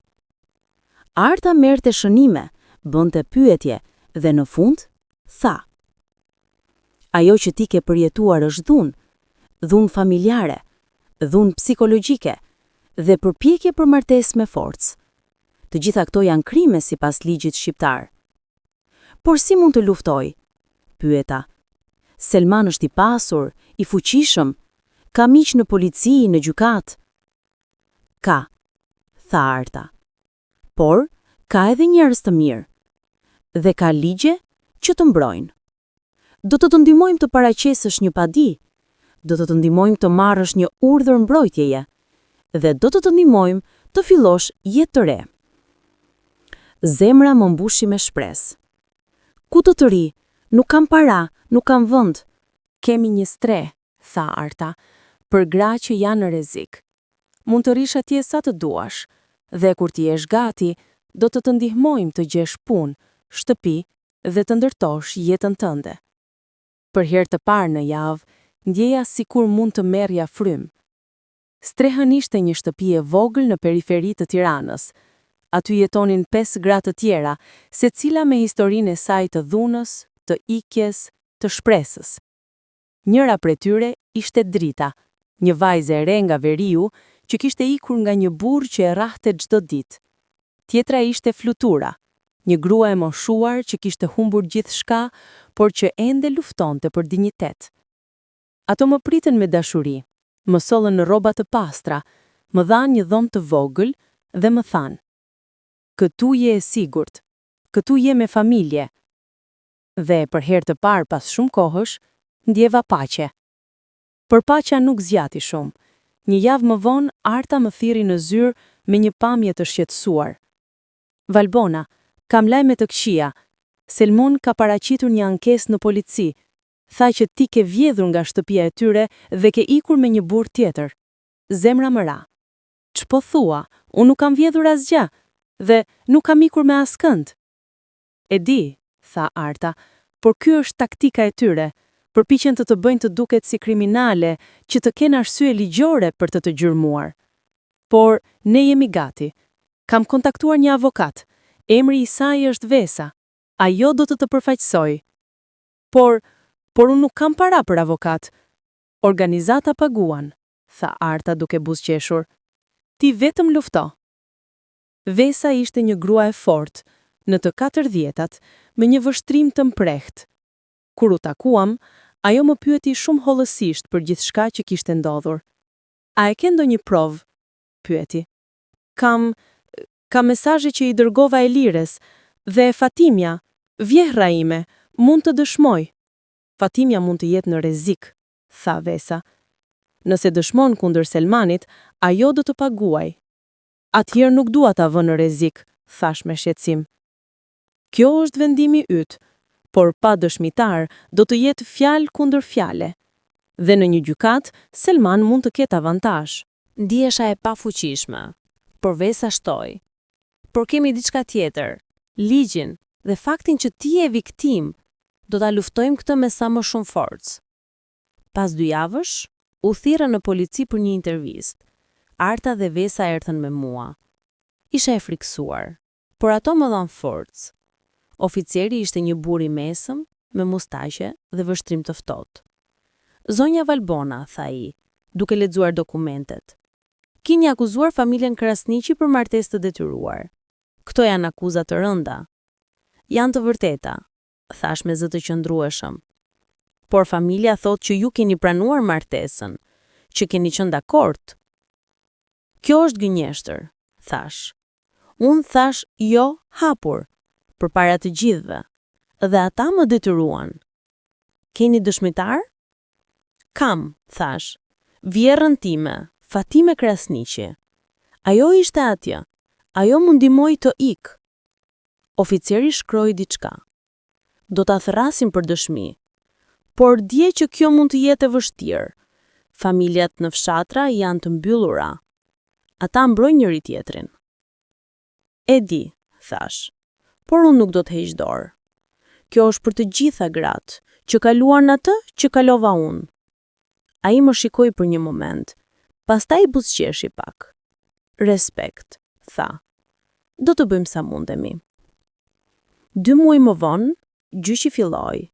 Arta merrte shënime, bënte pyetje dhe në fund tha: Ajo që ti ke përjetuar është dhunë, dhunë familjare, dhunë psikologjike dhe përpjekje për martesë me forcë. Të gjitha këto janë krime sipas ligjit shqiptar. Por si mund të luftoj? Pyeta. Selman është i pasur, i fuqishëm, ka miq në polici, në gjykatë. Ka, tha Arta. Por, ka edhe njerëz të mirë. Dhe ka ligje që të mbrojnë. Do të të ndihmojmë të paraqesësh një padi. Do të të ndihmojmë të marrësh një urdhër mbrojtjeje. Dhe do të të ndihmojmë të fillosh jetë të re. Zemra më mbushi me shpresë. Ku do të rri? Nuk kam para, nuk kam vend. Kemi një strehë, tha Arta, për gra që janë në rrezik. Mund të rrish atje sa të duash. Dhe kur të jesh gati, do të të ndihmojmë të gjesh punë, shtëpi dhe të ndërtosh jetën tënde. Për herë të parë në javë, ndjeja sikur mund të merrja frymë. Strehën ishte një shtëpi e vogël në periferi të Tiranës. Aty jetonin pesë gra të tjera, secila me historinë e saj të dhunës, të ikjes, të shpresës. Njëra prej tyre ishte Drita, një vajzë e re nga veriu që kishte ikur nga një burrë që e rrahte çdo ditë. Tjetra ishte Flutura, një grua e moshuar që kishte humbur gjithçka, por që ende luftonte për dinjitet. Ato më pritën me dashuri, më sollën rroba të pastra, më dhanë një dhomë të vogël dhe më thanë: Këtu je e sigurt, këtu je me familje. Dhe për herë të parë pas shumë kohësh, ndjeva paqe. Por paqja nuk zgjati shumë. Një javë më vonë, Arta më thirri në zyrë me një pamje të shqetësuar. Valbona, kam lajme të këqija. Selman ka paraqitur një ankesë në polici. Tha që ti ke vjedhur nga shtëpia e tyre dhe ke ikur me një burrë tjetër. Zemra më ra. Ç'po thua, unë nuk kam vjedhur asgjë dhe nuk kam ikur me askënd. E di, tha Arta, por ky është taktika e tyre. Përpiqen të të bëjnë të duket si kriminale, që të kenë arsye ligjore për të të gjurmuar. Por, ne jemi gati. Kam kontaktuar një avokat. Emri i saj është Vesa. Ajo do të të përfaqësojë. Por, por unë nuk kam para për avokat. Organizata paguan, tha Arta duke buzëqeshur. Ti vetëm lufto. Vesa ishte një grua e fortë, në të katërdhjetat, me një vështrim të mprehtë. Kur u takuam, ajo më pyeti shumë hollësisht për gjithçka që kishte ndodhur. A e ke ndonjë provë? pyeti. Kam, kam mesazhe që i dërgova Elires, dhe Fatimja, vjehrra ime, mund të dëshmojë. Fatimja mund të jetë në rrezik, tha Vesa. Nëse dëshmon kundër Selmanit, ajo do të paguajë. Atëherë nuk dua ta vë në rrezik, thashë me shqetësim. Kjo është vendimi yt, por pa dëshmitar do të jetë fjalë kundër fjale. Dhe në një gjykatë, Selman mund të ketë avantazh. Ndihesha e pafuqishme, por Vesa shtoi. Por kemi diçka tjetër, ligjin dhe faktin që ti je viktimë, do ta luftojmë këtë me sa më shumë forcë. Pas dy javësh, u thirra në polici për një intervistë. Arta dhe Vesa erdhën me mua. Isha e frikësuar, por ato më dhanë forcë. Oficeri ishte një burrë i mesëm, me mustaqe dhe vështrim të ftohtë. Zonja Valbona, tha ai, duke lexuar dokumentet. Keni akuzuar familjen Krasniqi për martesë të detyruar. Këto janë akuza të rënda. Janë të vërteta, thashë me zë të qëndrueshëm. Por familja thotë që ju keni pranuar martesën, që keni qenë dakord. Kjo është gënjeshtër, thashë. Unë thashë jo hapur, përpara të gjithëve, dhe ata më detyruan. Keni dëshmitar? Kam, thashë. Vjehrrën time, Fatime Krasniqi. Ajo ishte atje. Ajo më ndihmoi të ik. Oficeri shkroi diçka. Do ta thërrasim për dëshmi. Por dije që kjo mund të jetë e vështirë. Familjet në fshatra janë të mbyllura. Ata mbrojnë njëri-tjetrin. E di, thashë. Por unë nuk do të heq dorë. Kjo është për të gjitha gratë, që kaluan atë që kalova unë. Ai më shikoi për një moment, pastaj buzëqeshi pak. Respekt, tha. Do të bëjmë sa mundemi. Dy muaj më vonë, gjyqi filloi.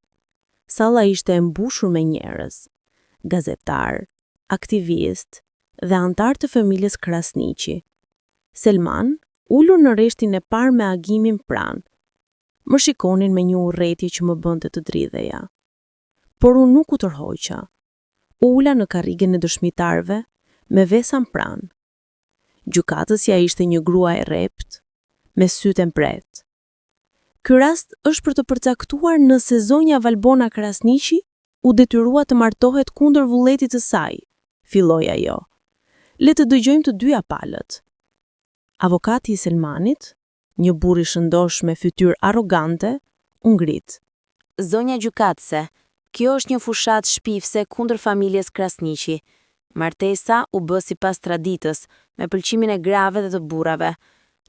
Salla ishte e mbushur me njerëz, gazetarë, aktivistë dhe anëtarë të familjes Krasniqi. Selman, ulur në rreshtin e parë me Agimin pranë, më shikonin me një urrejtje që më bënte të dridheja. Por unë nuk u tërhoqa. U ula në karrigen e dëshmitarëve me Vesan pranë. Gjykatësja ishte një grua e rreptë, me sytë e mprehtë. Ky rast është për të përcaktuar nëse zonja Valbona Krasniqi u detyrua të martohet kundër vullnetit të saj, filloi ajo. Le të dëgjojmë të dyja palët. Avokati i Selmanit, një burrë i shëndoshë me fytyrë arrogante, u ngrit. Zonja gjykatëse, kjo është një fushatë shpifëse kundër familjes Krasniqi. Martesa u bë sipas traditës, me pëlqimin e grave dhe të burrave.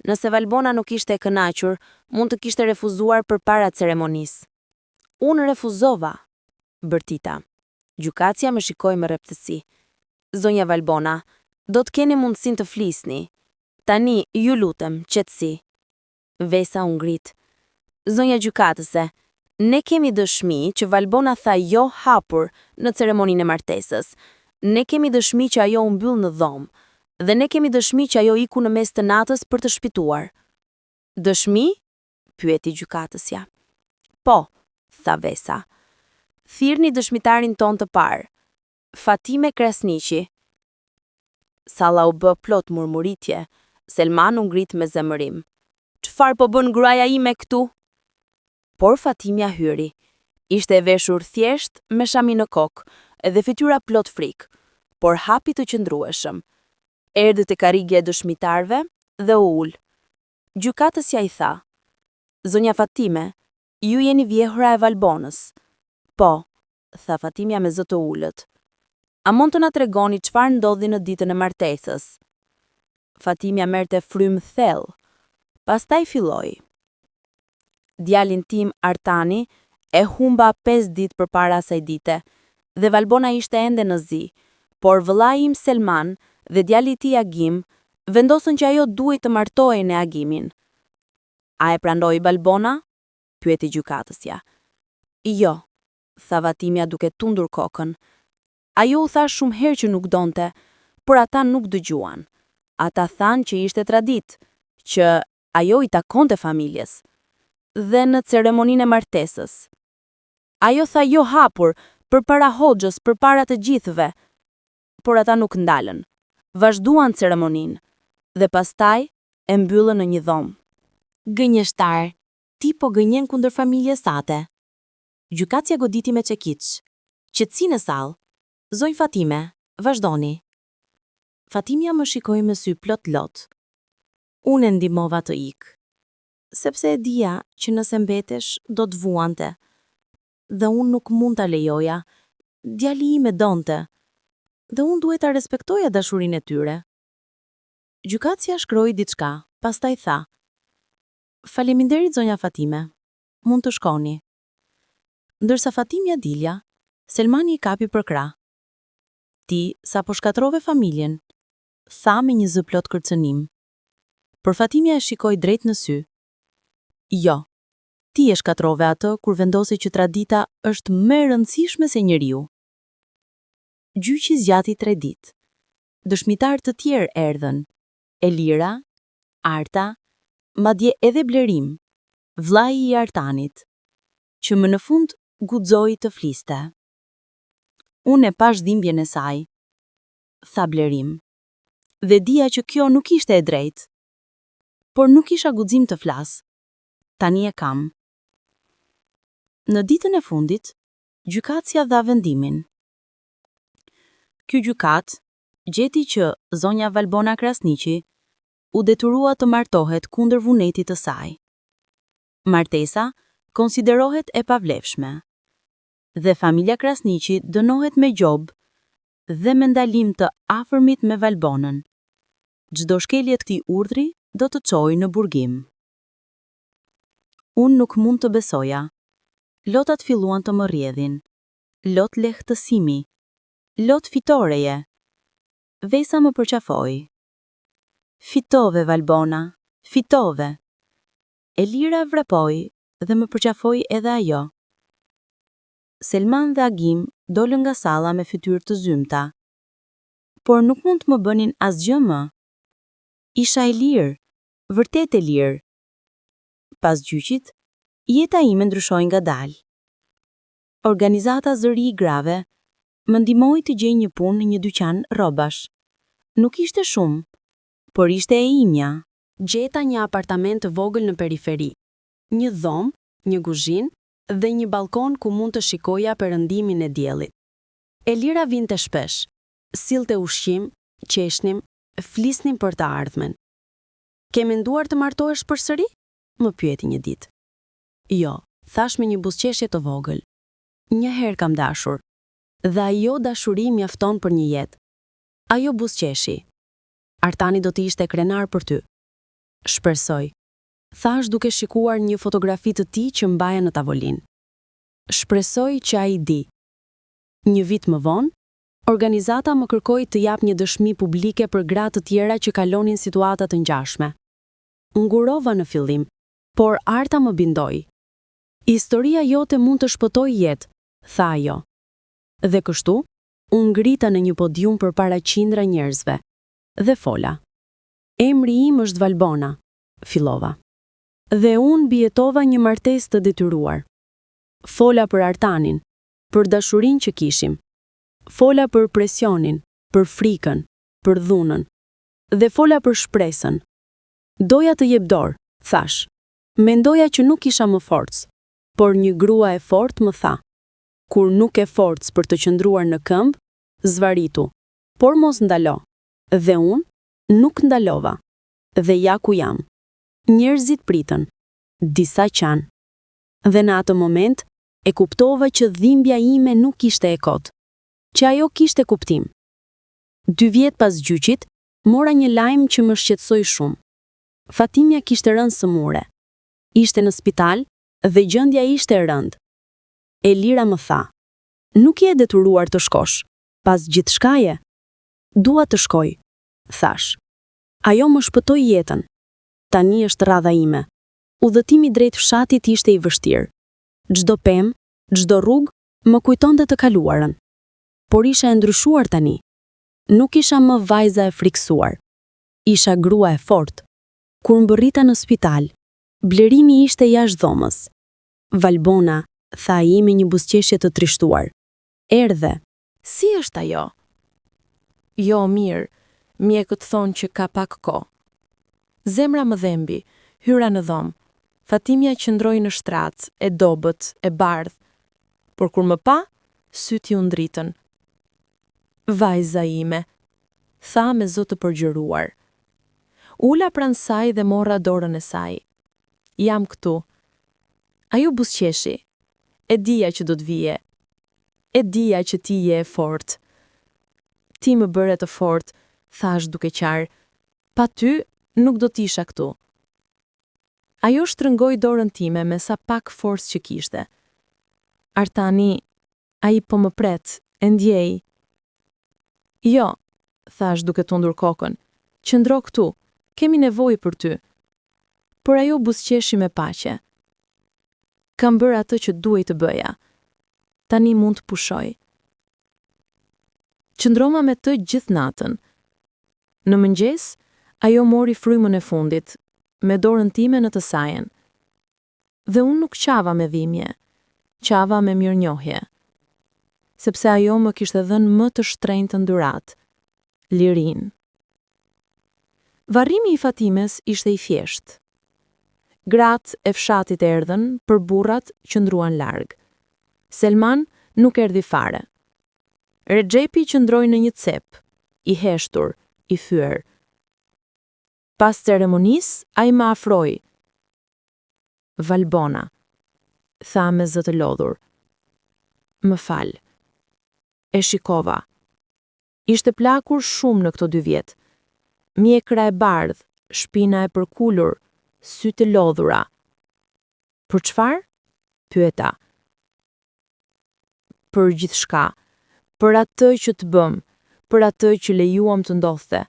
Nëse Valbona nuk ishte e kënaqur, mund të kishte refuzuar përpara ceremonisë. Unë refuzova, bërtita. Gjykatësja më shikoi me rreptësi. Zonja Valbona, do të keni mundësinë të flisni. Tani, ju lutem, qetësi. Vesa u ngrit. Zonja gjykatëse, ne kemi dëshmi që Valbona tha jo hapur në ceremoninë e martesës. Ne kemi dëshmi që ajo u mbyll në dhomë. Dhe ne kemi dëshmi që ajo iku në mes të natës për të shpëtuar. Dëshmi? pyeti gjykatësja. Po, tha Vesa. Thirrni dëshmitarin tonë të parë. Fatime Krasniqi. Salla u bë plot murmuritje. Selman u ngrit me zemërim. Çfarë po bën gruaja ime këtu? Por Fatimja hyri. Ishte e veshur thjesht me shami në kokë dhe fytyra plot frikë, por hapi të qëndrueshëm. Erdhi te karrigia e dëshmitarëve dhe u ul. Gjykatësja i tha: Zonja Fatime, ju jeni vjehrra e Valbonës. Po, tha Fatimja me zë të ulët. A mund të na tregoni çfarë ndodhi në ditën e martesës? Fatimja merrte frymë thellë. Pastaj filloi. Djalin tim, Artani, e humba 5 ditë përpara asaj dite, dhe Valbona ishte ende në zi, por vëllai im Selman dhe djali i tij Agim vendosën që ajo duhej të martohej me Agimin. A e pranoi Valbona? pyeti gjykatësja. Jo, tha Fatimja duke tundur kokën. Ajo u tha shumë herë që nuk donte, por ata nuk dëgjuan. Ata thanë që ishte traditë, që ajo i takonte familjes. Dhe në ceremoninë e martesës. Ajo tha jo hapur, përpara hoxhës, përpara të gjithëve. Por ata nuk ndalën. Vazhduan ceremoninë dhe pastaj e mbyllën në një dhomë. Gënjeshtar, ti po gënjen kundër familjes sate. Gjykatësja goditi me çekiç. Qetësi në sallë. Zonjë Fatime, vazhdoni. Fatimja më shikoi me sy plot lot. Unë e ndihmova të ikë, sepse e dija që nëse mbetesh do të vuante. Dhe unë nuk mund ta lejoja. Djali im e donte. Dhe unë duhet ta respektoja dashurinë e tyre. Gjykatësja shkroi diçka, pastaj tha: Faleminderit zonja Fatime. Mund të shkoni. Ndërsa Fatimja dilja, Selmani i kapi për krah. Ti sapo shkatërrove familjen, tha me një zë plot kërcënim. Por Fatimja e shikoi drejt në sy. Jo, ti e shkatërrove atë kur vendose që tradita është më e rëndësishme se njeriu. Gjyqi zgjati 3 ditë. Dëshmitarë të tjerë erdhën. Elira, Arta, madje edhe Blerim, vllai i Artanit, që më në fund guxoi të fliste. Unë e pashë dhimbjen e saj, tha Blerim, dhe dija që kjo nuk ishte e drejtë. Por nuk kisha guxim të flas. Tani e kam. Në ditën e fundit, gjykatësja dha vendimin. Kjo gjykatë gjeti që zonja Valbona Krasniqi u detyrua të martohet kundër vullnetit të saj. Martesa konsiderohet e pavlefshme dhe familja Krasniqi dënohet me gjobë dhe me ndalim të afërmit me Valbonën. Çdo shkelje të këtij urdhri do të çojë në burgim. Unë nuk mund të besoja. Lotët filluan të më rrjedhin. Lot lehtësimi. Lot fitoreje. Vesa më përqafoi. Fitove, Valbona, fitove. Elira vrapoi dhe më përqafoi edhe ajo. Selman dhe Agim dolën nga salla me fytyrë të zymta. Por nuk mund të më bënin asgjë më. Isha e lirë, vërtet e lirë. Pas gjyqit, jeta ime ndryshoi ngadalë. Organizata Zëri i Grave më ndihmoi të gjej një punë në një dyqan rrobash. Nuk ishte shumë, por ishte e imja. Gjeta një apartament të vogël në periferi. Një dhomë, një kuzhinë dhe një ballkon ku mund të shikoja perëndimin e diellit. Elira vinte shpesh, sillte ushqim, qeshnim, flisnim për të ardhmen. Ke menduar të martohesh përsëri? Më pyeti një ditë. Jo, thashë me një buzëqeshje të vogël. Një herë kam dashur. Dhe ajo dashuri mjafton për një jetë. Ajo buzëqeshi. Artani do të ishte krenar për ty. Shpresoj. Thashë duke shikuar një fotografi të tij që mbaja në tavolinë. Shpresoj që ai di. Një vit më vonë, organizata më kërkoi të jap një dëshmi publike për gra të tjera që kalonin situata të ngjashme. Ngurova në fillim, por Arta më bindoi. Historia jote mund të shpëtojë jetë, tha ajo. Dhe kështu, u ngrita në një podium përpara qindra njerëzve dhe fola. Emri im është Valbona, fillova. Dhe unë mbijetova një martesë të detyruar. Fola për Artanin, për dashurinë që kishim. Fola për presionin, për frikën, për dhunën. Dhe fola për shpresën. Doja të jap dorë, thashë. Mendoja që nuk kisha më forcë. Por një grua e fortë më tha, Kur nuk ke forcë për të qëndruar në këmbë, zvarritu, por mos ndalo. Dhe unë nuk ndalova. Dhe ja ku jam. Njerëzit pritën. Disa qanë. Dhe në atë moment, e kuptova që dhimbja ime nuk ishte e kotë. Që ajo kishte kuptim. Dy vjet pas gjyqit, mora një lajm që më shqetësoi shumë. Fatimja kishte rënë sëmurë. Ishte në spital dhe gjendja ishte e rëndë. Elira më tha, Nuk je e detyruar të shkosh, pas gjithçkaje. Dua të shkoj, thashë. Ajo më shpëtoi jetën. Tani është radha ime. Udhëtimi drejt fshatit ishte i vështirë. Çdo pemë, çdo rrugë, më kujtonte të kaluarën. Por isha e ndryshuar tani. Nuk isha më vajza e frikësuar. Isha grua e fortë. Kur mbërrita në spital, Blerimi ishte jashtë dhomës. Valbona, tha ai me një buzëqeshje të trishtuar. Erdhe. Si është ajo? Jo, mirë, mjekët thonë që ka pak kohë. Zemra më dhembi, hyra në dhomë. Fatimja qëndroi në shtrat, e dobët, e bardhë. Por kur më pa, sytë iu ndritën. Vajza ime, tha me zë të përgjëruar. U ula pranë saj dhe mora dorën e saj. Jam këtu. Ajo buzëqeshi. E dija që do të vije. E dija që ti je e fortë. Ti më bëre të fortë, thashë duke qarë. Pa ty, nuk do të isha këtu. Ajo shtrëngoi dorën time me sa pak forcë që kishte. Artani, ai po më pret, e ndjej. Jo, thashë duke tundur kokën. Qëndro këtu, kemi nevojë për ty. Por ajo buzëqeshi me paqe. Kam bërë atë që duhej të bëja. Tani mund të pushoj. Qëndrova me të gjithë natën. Në mëngjes, ajo mori frymën e fundit, me dorën time në të sajën. Dhe unë nuk qava me dhimbje, qava me mirënjohje. Sepse ajo më kishte dhënë më të shtrenjtën dhuratë, lirinë. Varrimi i Fatimes ishte i thjeshtë. Gratë e fshatit erdhën, por burrat qëndruan larg. Selman nuk erdhi fare. Rexhepi qëndroi në një cep, i heshtur, i thyer. Pas ceremonisë, ai më afroi. Valbona, tha me zë të lodhur. Më fal. E shikova. Ishte plakur shumë në këto dy vjet. Mjekra e bardhë, shpina e përkulur, sy të lodhura. Për çfarë? Pyeta. Për gjithçka. Për atë që të bëmë, për atë që lejuam të ndodhte.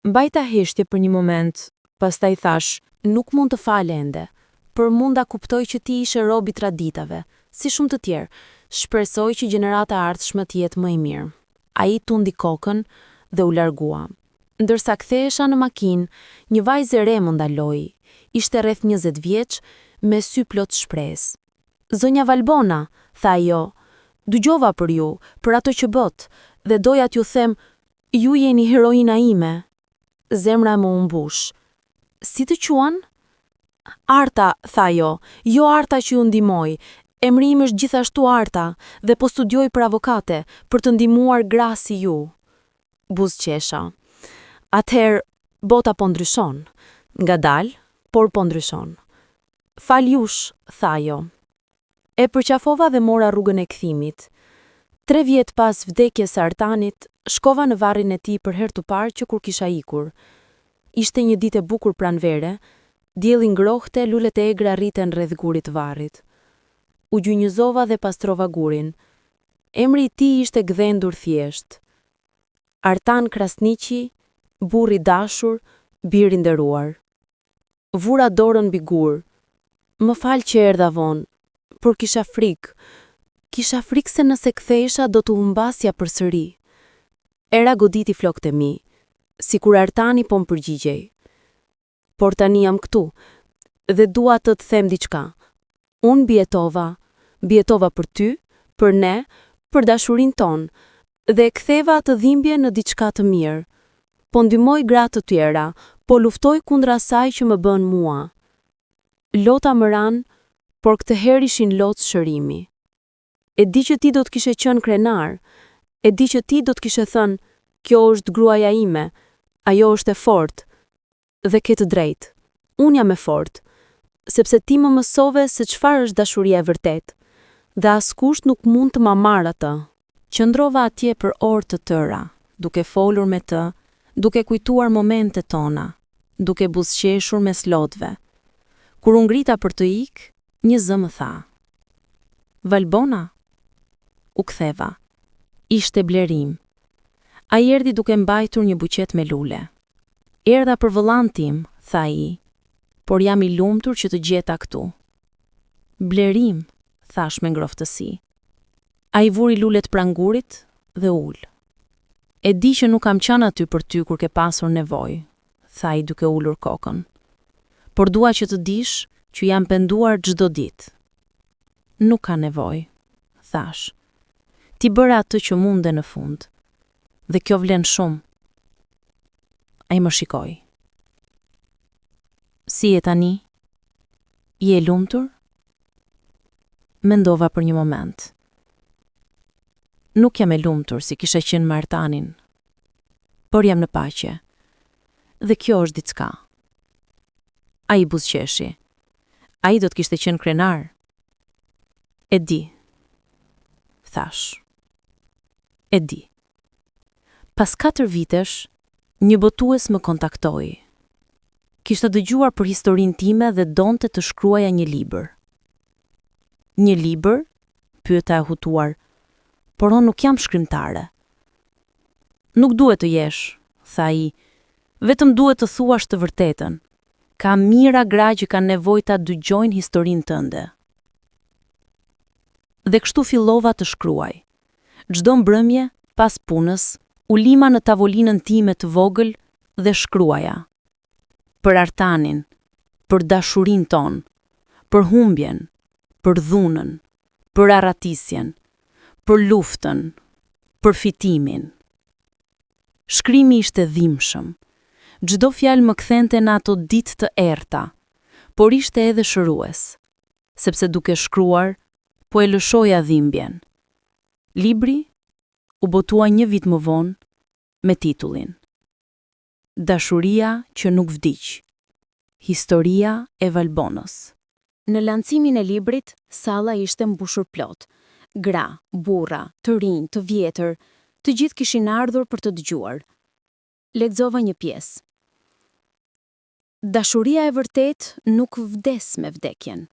Mbajta heshtje për një moment, pastaj thashë. Nuk mund të fal ende, por mund ta kuptoj që ti ishe rob i traditave, si shumë të tjerë. Shpresoj që gjenerata e ardhshme të jetë më e mirë. Ai tundi kokën dhe u largua. Ndërsa kthehesha në makinë, një vajzë e re më ndaloi. Ishte rreth 20 vjeç, me sy plot shpresë. Zonja Valbona, tha ajo, dëgjova për ju, për ato që bëtë, dhe doja t'ju them, ju jeni heroina ime. Zemra më u mbush. Si të quan? Arta, tha ajo, jo Arta që ju ndihmoi. Emri im është gjithashtu Arta dhe po studioj për avokate, për të ndihmuar gra si ju. Buzëqesha. Atëherë, bota po ndryshon. Ngadalë, por po ndryshon. Falë jush, tha ajo. E përqafova dhe mora rrugën e kthimit. Tre vjet pas vdekjes së Artanit, shkova në varrin e tij për herë të parë që kur kisha ikur. Ishte një ditë e bukur pranvere, dielli ngrohte, lulet e egra rriten rreth gurit të varrit. U gjunjëzova dhe pastrova gurin. Emri i tij ishte gdhendur thjesht. Artan Krasniqi, burrë i dashur, bir i nderuar. Vura dorën mbi gur. Më fal që erdha vonë, por kisha frikë. Kisha frikë se nëse kthehesha do të humbasja përsëri. Era goditi flokët e mi, sikur Artani po më përgjigjej. Por tani jam këtu dhe dua të të them diçka. Unë mbijetova, mbijetova për ty, për ne, për dashurinë tonë dhe e ktheva atë dhimbje në diçka të mirë. Po ndihmoj gra të tjera, po luftoj kundër asaj që më bënë mua. Lot më ranë, por këtë herë ishin lot shërimi. E di që ti do të kishe qenë krenar, e di që ti do të kishe thënë, kjo është gruaja ime, ajo është e fortë, dhe ke të drejtë. Unë jam e fortë, sepse ti më mësove se çfarë është dashuria e vërtetë, dhe askush nuk mund të ma marrë atë. Qëndrova atje për orë të tëra, duke folur me të, duke kujtuar momentet tona, duke buzëqeshur mes lotëve. Kur u ngrita për të ikë, një zë më tha. Valbona? U ktheva. Ishte Blerim. Ai erdhi duke mbajtur një buqetë me lule. Erdha për vëllanë tim, tha ai, por jam i lumtur që të gjeta këtu. Blerim, thashë me ngrohtësi. Ai vuri lulet pranë gurit dhe u ul. E di që nuk kam qenë aty për ty kur ke pasur nevojë, tha ai duke ulur kokën. Por dua që të dish që jam penduar çdo ditë. Nuk ka nevojë, thashë. Ti bëre atë që munde në fund. Dhe kjo vlen shumë. Ai më shikoi. Si je tani? Je e lumtur? Mendova për një moment. Nuk jam e lumtur si kisha qenë me Artanin, por jam në paqe. Dhe kjo është diçka. Ai buzëqeshi. Ai do të kishte qenë krenar. E di. Thashë. E di. Pas katër vitesh, një botues më kontaktoi. Kishte dëgjuar për historinë time dhe donte të shkruaja një libër. Një libër? Pyeta e hutuar. Por unë nuk jam shkrimtare. Nuk duhet të jesh, tha ai. Vetëm duhet të thuash të vërtetën. Ka mijëra gra që kanë nevojë ta dëgjojnë historinë tënde. Dhe kështu fillova të shkruaj. Çdo mbrëmje, pas punës, ulesha në tavolinën time të vogël dhe shkruaja. Për Artanin, për dashurinë tonë, për humbjen, për dhunën, për arratisjen, për luftën, për fitimin. Shkrimi ishte dhimbshëm. Çdo fjalë më kthente në ato ditë të errëta, por ishte edhe shërues, sepse duke shkruar, po e lëshoja dhimbjen. Libri u botua një vit më vonë me titullin Dashuria që nuk vdiq. Historia e Valbonës. Në lancimin e librit, salla ishte mbushur plot. Gra, burra, të rinj, të vjetër, të gjithë kishin ardhur për të dëgjuar. Lexova një pjesë. Dashuria e vërtetë nuk vdes me vdekjen.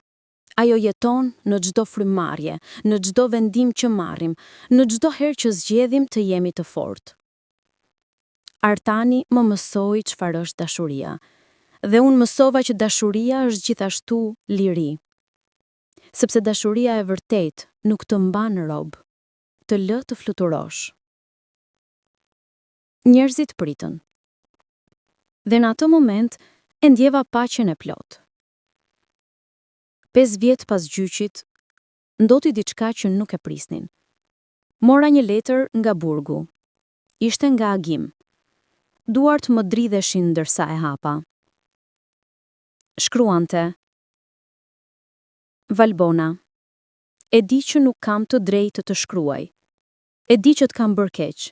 Ajo jeton në çdo frymëmarrje, në çdo vendim që marrim, në çdo herë që zgjedhim të jemi të fortë. Artani më mësoi çfarë është dashuria. Dhe unë mësova që dashuria është gjithashtu liri. Sepse dashuria e vërtetë nuk të mban rob, të lë të fluturosh. Njerëzit pritën. Dhe në atë moment e ndjeva paqen e plotë. 5 vjet pas gjyqit, ndodhi diçka që nuk e prisnin. Mora një letër nga burgu. Ishte nga Agim. Duart më dridheshin ndërsa e hapa. Shkruante. Valbona. E di që nuk kam të drejtë të të shkruaj. E di që të kam bërë keq.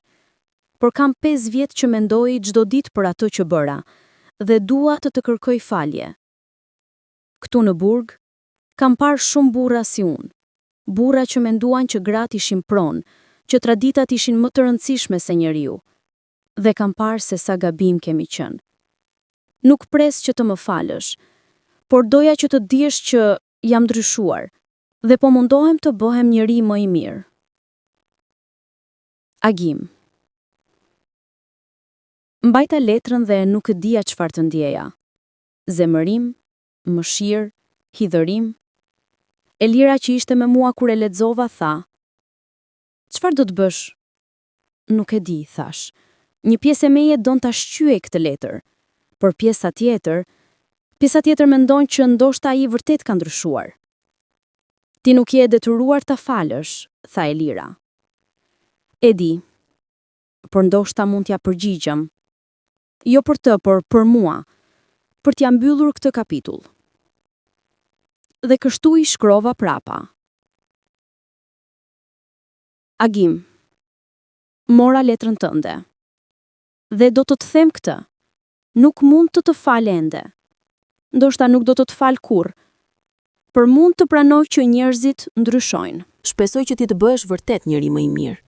Por kam 5 vjet që mendoj çdo ditë për atë që bëra dhe dua të të kërkoj falje. Këtu në burg, kam parë shumë burra si unë. Burra që menduan që gratë ishin pronë, që traditat ishin më të rëndësishme se njeriu. Dhe kam parë se sa gabim kemi qenë. Nuk pres që të më falësh, por doja që të dish që jam ndryshuar dhe po mundohem të bëhem njeri më i mirë. Agim. Mbajta letrën dhe nuk dija çfarë të ndjeja. Zemërim, mëshirë, hidhërim. Elira që ishte me mua kur e lexova tha: Çfarë do të bësh? Nuk e di, thashë. Një pjesë e meje don ta shqyej këtë letër, por pjesa tjetër, pjesa tjetër mendon që ndoshta ai vërtet ka ndryshuar. Ti nuk je e detyruar ta falësh, tha Elira. E di, por ndoshta mund t'ia përgjigjem. Jo për të, por për mua, për t'ia mbyllur këtë kapitull. Dhe kështu i shkrova prapa. Agim, mora letrën tënde. Dhe do të të them këtë. Nuk mund të të fal ende. Ndoshta nuk do të të fal kurrë. Por mund të pranoj që njerëzit ndryshojnë. Shpresoj që ti të bëhesh vërtet njeri më i mirë.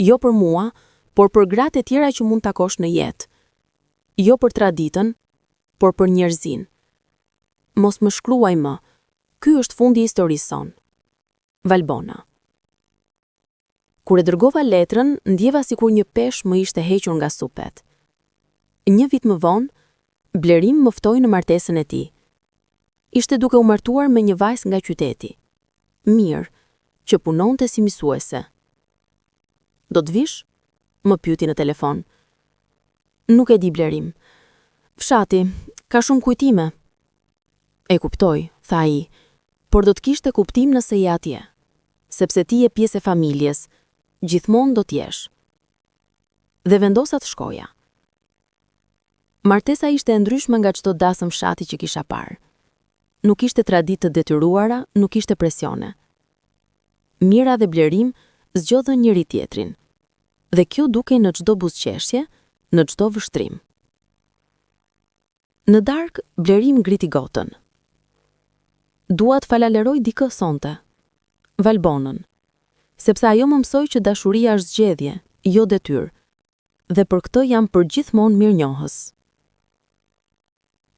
Jo për mua, por për gratë e tjera që mund takosh në jetë. Jo për traditën, por për njerëzinë. Mos më shkruaj më. Ky është fundi i historisë sonë. Valbona. Kur e dërgova letrën, ndjeva sikur një peshë më ishte hequr nga supet. Një vit më vonë, Blerim më ftoi në martesën e tij. Ishte duke u martuar me një vajzë nga qyteti. Mirë, që punonte si mësuese. Do të vish? Më pyeti në telefon. Nuk e di Blerim. Fshati, ka shumë kujtime. E kuptoj, tha ai, por do të kishte kuptim nëse je atje. Sepse ti je pjesë e familjes, gjithmonë do të jesh. Dhe vendosa të shkoja. Martesa ishte e ndryshme nga çdo dasëm fshati që kisha parë. Nuk ishte traditë të detyruara, nuk ishte presione. Mira dhe Blerim zgjodhën njëri tjetrin. Dhe kjo dukej në çdo buzëqeshje, në çdo vështrim. Në darkë, Blerim ngriti gotën. Dua të falënderoj dikë sonte. Valbonën. Sepse ajo më mësoi që dashuria është zgjedhje, jo detyrë. Dhe për këtë jam përgjithmonë mirënjohës.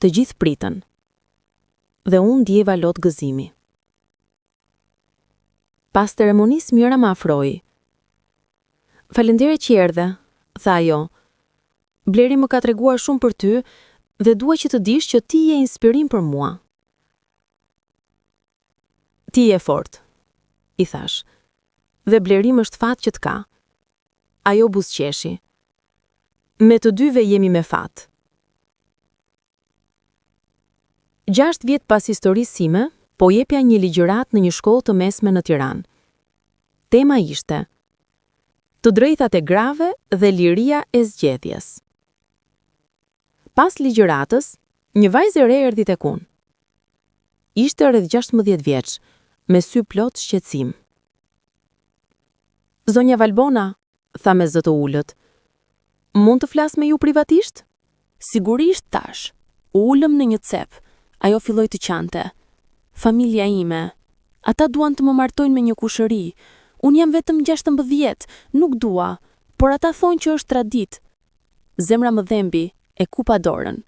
Të gjithë pritën. Dhe unë ndjeva lot gëzimi. Pas ceremonisë Mira më afroi. Faleminderit që erdhe, tha ajo. Bleri më ka treguar shumë për ty dhe dua që të dish që ti je inspirim për mua. Ti je e fortë, i thashë. Dhe Blerim është fat që të ka. Ajo buzëqeshi. Me të dyve jemi me fat. 6 vjet pas historisë sime, po jepja një ligjëratë në një shkollë të mesme në Tiranë. Tema ishte Të drejtat e grave dhe liria e zgjedhjes. Pas ligjëratës, një vajzë e re erdhi tek unë. Ishte rreth 16 vjeç, me sy plot shqetësim. Zonja Valbona, tha me zë të ulët, mund të flas me ju privatisht? Sigurisht thashë. U ulëm në një cep. Ajo filloi të qante. Familja ime. Ata duan të më martojnë me një kushëri. Unë jam vetëm 16, nuk dua, por ata thonë që është traditë. Zemra më dhembi, e kupa dorën.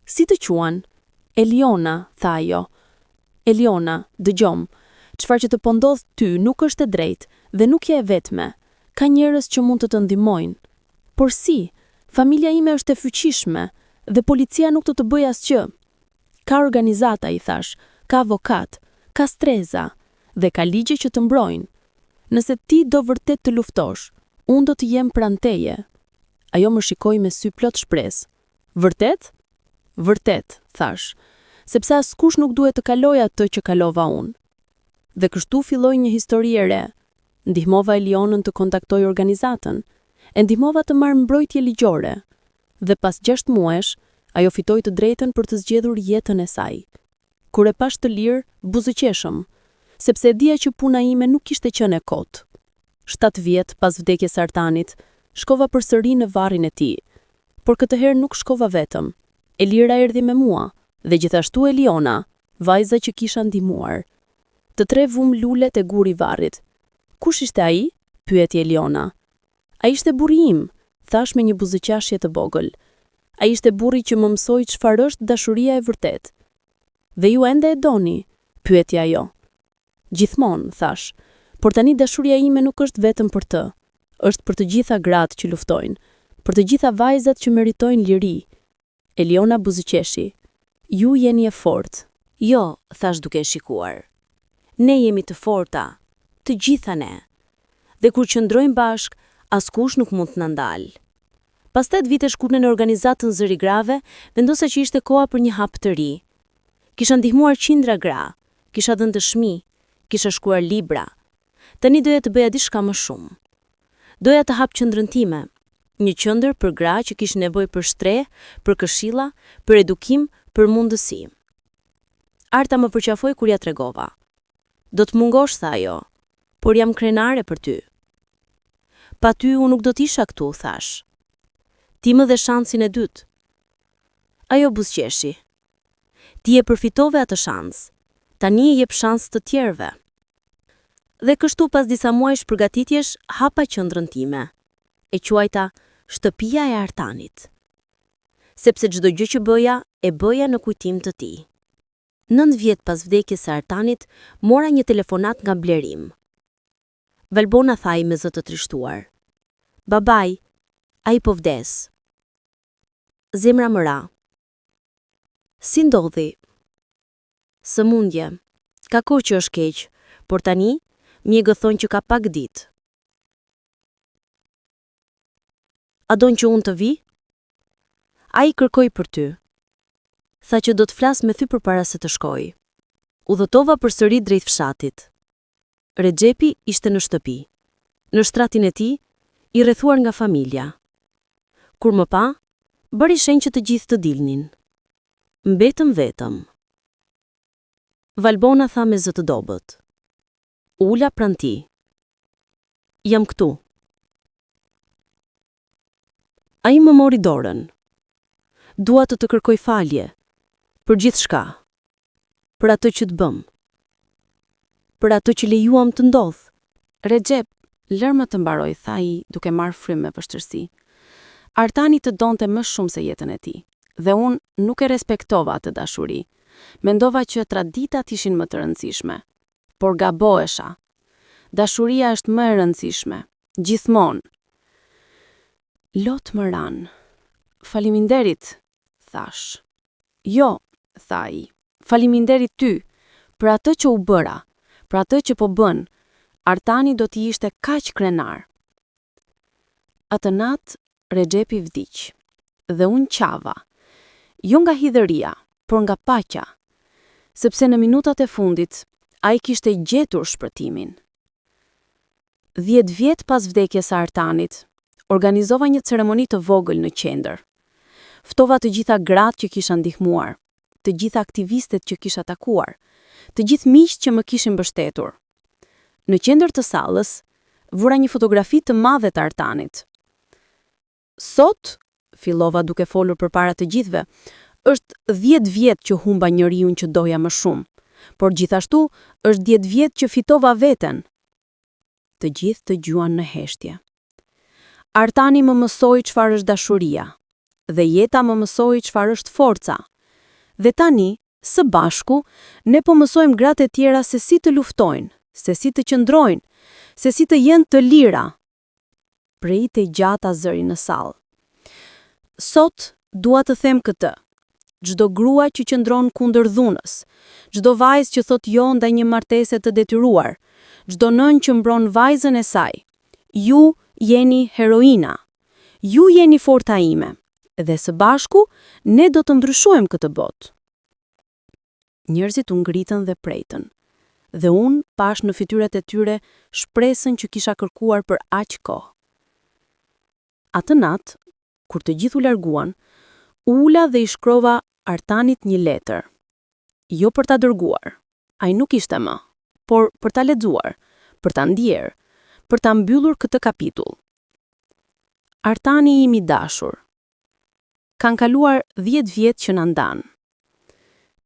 Si të quan? Eliona, tha ajo. Eliona, dëgjomë. Çfarë që të po ndodh ty nuk është e drejtë dhe nuk je e vetme. Ka njerëz që mund të të ndihmojnë. Por si? Familja ime është e fuqishme dhe policia nuk do të bëjë asgjë. Ka organizata, i thashë, ka avokat, ka strehëza dhe ka ligje që të mbrojnë. Nëse ti do vërtet të luftosh, unë do të jem pranë teje. Ajo më shikoi me sy plot shpresë. Vërtet? Vërtet, thashë, sepse askush nuk duhet të kalojë atë që kalova unë. Dhe kështu filloi një histori e re. Ndihmova Elionën të kontaktojë organizatën. E ndihmova të marrë mbrojtje ligjore. Dhe pas 6 muajsh, Ajo fitoi të drejtën për të zgjedhur jetën e saj. Kur e pashë të lirë, buzëqeshëm, sepse e dija që puna ime nuk kishte qenë e kotë. Shtatë vjet pas vdekjes së Artanit, shkova përsëri në varrin e tij. Por këtë herë nuk shkova vetëm. Elira erdhi me mua, dhe gjithashtu Eliona, vajza që kisha ndihmuar. Të tre vumë lule te guri i varrit. Kush ishte ai? pyeti Eliona. Ai ishte burri im, thashë me një buzëqeshje të vogël. Ai ishte burri që më mësoi çfarë është dashuria e vërtetë. Dhe ju ende e doni? pyeti ajo. Gjithmonë, thashë. Por tani dashuria ime nuk është vetëm për të. Është për të gjitha gratë që luftojnë, për të gjitha vajzat që meritojnë liri. Eliona buzëqeshi. Ju jeni e fortë. Jo, thashë duke e shikuar. Ne jemi të forta, të gjitha ne. Dhe kur qëndrojmë bashkë, askush nuk mund të na ndalë. Pas tetë vitesh pune në organizatën Zëri i Grave, vendosa që ishte koha për një hap të ri. Kisha ndihmuar qindra gra, kisha dhënë dëshmi, kisha shkruar libra. Tani doja të bëja diçka më shumë. Doja të hap qendrën time, një qendër për gra që kishin nevojë për strehë, për këshilla, për edukim, për mundësi. Arta më përqafoi kur ia tregova. Do të mungosh, tha ajo, por jam krenare për ty. Pa ty unë nuk do të isha këtu, thashë. Ti më dhe shansin e dytë. Ajo buzëqeshi. Ti e përfitove atë shans. Tani i jep shans të tjerëve. Dhe kështu pas disa muajsh përgatitjesh hapa qendrën time. E quajta Shtëpia e Artanit. Sepse çdo gjë që bëja, e bëja në kujtim të tij. Nëntë vjet pas vdekjes së Artanit, mora një telefonatë nga Blerim. Valbona tha ai me zë të trishtuar. Babai, ai po vdes. Zemra më ra. Si ndodhi? Sëmundje. Ka kohë që është keq, por tani, mjekët thonë që ka pak ditë. A don që unë të vij? Ai kërkoi për ty. Tha që do të flasë me ty përpara se të shkojë. Udhëtova përsëri drejt fshatit. Rexhepi ishte në shtëpi. Në shtratin e tij, i rrethuar nga familja. Kur më pa, bëri shenjë që të gjithë të dilnin. Mbetëm vetëm. Valbona tha me zë të dobët. U ula pranë tij. Jam këtu. Ai më mori dorën. Dua të të kërkoj falje. Për gjithçka. Për atë që të bëmë. Për atë që lejuam të ndodhë. Rexhep, lërmë të mbaroj, tha ai, duke marrë frymë me vështirësi. Artani të donte më shumë se jetën e tij. Dhe unë nuk e respektova atë dashuri. Mendova që traditat ishin më të rëndësishme. Por gabohesha. Dashuria është më e rëndësishme. Gjithmonë. Lot më ranë. Faleminderit, thashë. Jo, tha ai. Faleminderit ty, për atë që u bëra, për atë që po bën. Artani do të ishte kaq krenar. Atë natë, Rexhepi vdiq. Dhe unë qava. Jo nga hidhëria, por nga paqja. Sepse në minutat e fundit, ai kishte gjetur shpëtimin. 10 vjet pas vdekjes së Artanit, organizova një ceremoni të vogël në qendër. Ftova të gjitha gratë që kisha ndihmuar, të gjitha aktivistet që kisha takuar, të gjithë miqtë që më kishin mbështetur. Në qendër të sallës, vura një fotografi të madhe të Artanit. Sot, fillova duke folur përpara të gjithëve, është 10 vjet që humba njeriun që doja më shumë, por gjithashtu është 10 vjet që fitova veten. Të gjithë dëgjuan në heshtje. Artani më mësoi çfarë është dashuria, dhe jeta më mësoi çfarë është forca. Dhe tani, së bashku, ne po mësojmë gratë e tjera se si të luftojnë, se si të qëndrojnë, se si të jenë të lira. Prite gjata zëri në sallë. Sot, dua të them këtë. Çdo grua që qëndron kundër dhunës, çdo vajzë që thotë jo ndaj një martese të detyruar, çdo nënë që mbron vajzën e saj, ju jeni heroina. Ju jeni forca ime. Dhe së bashku, ne do të ndryshojmë këtë botë. Njerëzit u ngritën dhe prejtën. Dhe unë pashë në fytyrat e tyre shpresën që kisha kërkuar për aq kohë. Atë natë, kur të gjithë u larguan, U ula dhe i shkrova Artanit një letër. Jo për ta dërguar, ai nuk ishte më, por për ta lexuar, për ta ndjerë, për ta mbyllur këtë kapitull. Artani im i dashur. Kanë kaluar 10 vjet që na ndanë.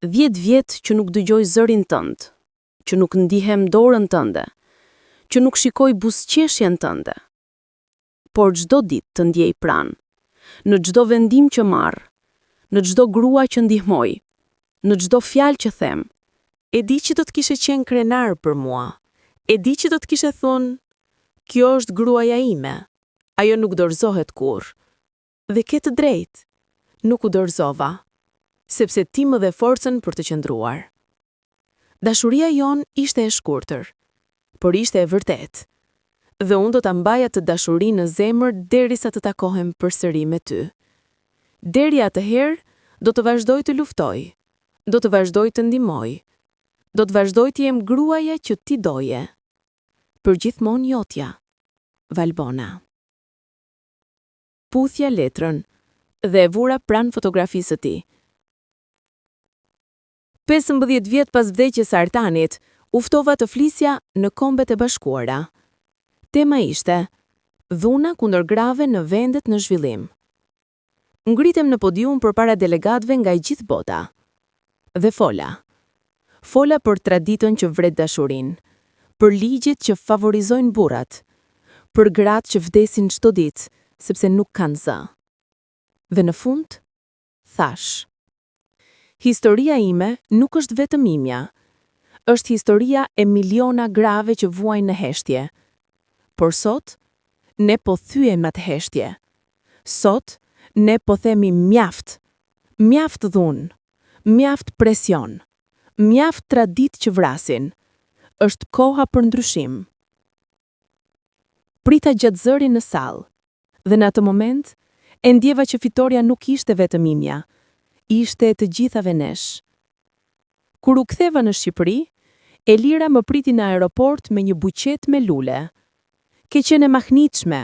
10 vjet që nuk dëgjoj zërin tënd, që nuk ndihem dorën tënde, që nuk shikoj buzëqeshjen tënde. Por çdo ditë të ndjej pranë, në çdo vendim që marr, në çdo grua që ndihmoj, në çdo fjalë që them. E di që do të kishe qenë krenar për mua. E di që do të kishe thënë, kjo është gruaja ime. Ajo nuk dorëzohet kurrë. Dhe ke të drejtë. Nuk u dorëzova, sepse ti më dhe forcën për të qëndruar. Dashuria jonë ishte e shkurtër, por ishte e vërtetë. Dhe unë do ta mbaj atë dashuri në zemër derisa të takohem përsëri me ty. Deri atëherë, do të vazhdoj të luftoj, do të vazhdoj të ndihmoj, do të vazhdoj të jem gruaja që ti doje. Përgjithmonë jotja, Valbona. Puthja letrën dhe e vura pranë fotografisë së tij. 15 vjet pas vdekjes së Artanit, u ftova të flisja në Kombet e Bashkuara. Tema ishte Dhuna kundër grave në vendet në zhvillim. Ngritem në podium përpara delegatëve nga e gjithë bota. Dhe fola. Fola për traditën që vret dashurinë, për ligjet që favorizojnë burrat, për gratë që vdesin çdo ditë, sepse nuk kanë zë. Dhe në fund, thashë. Historia ime nuk është vetëm imja. Është historia e miliona grave që vuajnë në heshtje. Por sot, ne po thyejmë atë heshtje. Sot, ne po themi mjaft. Mjaft dhunë, mjaft presion, mjaft traditë që vrasin. Është koha për ndryshim. Prita gjatë zërin në sallë. Dhe në atë moment, e ndjeva që fitorja nuk ishte vetëm imja, ishte e të gjithave nesh. Kur u ktheva në Shqipëri, Elira më priti në aeroport me një buqetë me lule. Ke qenë e mahnitshme,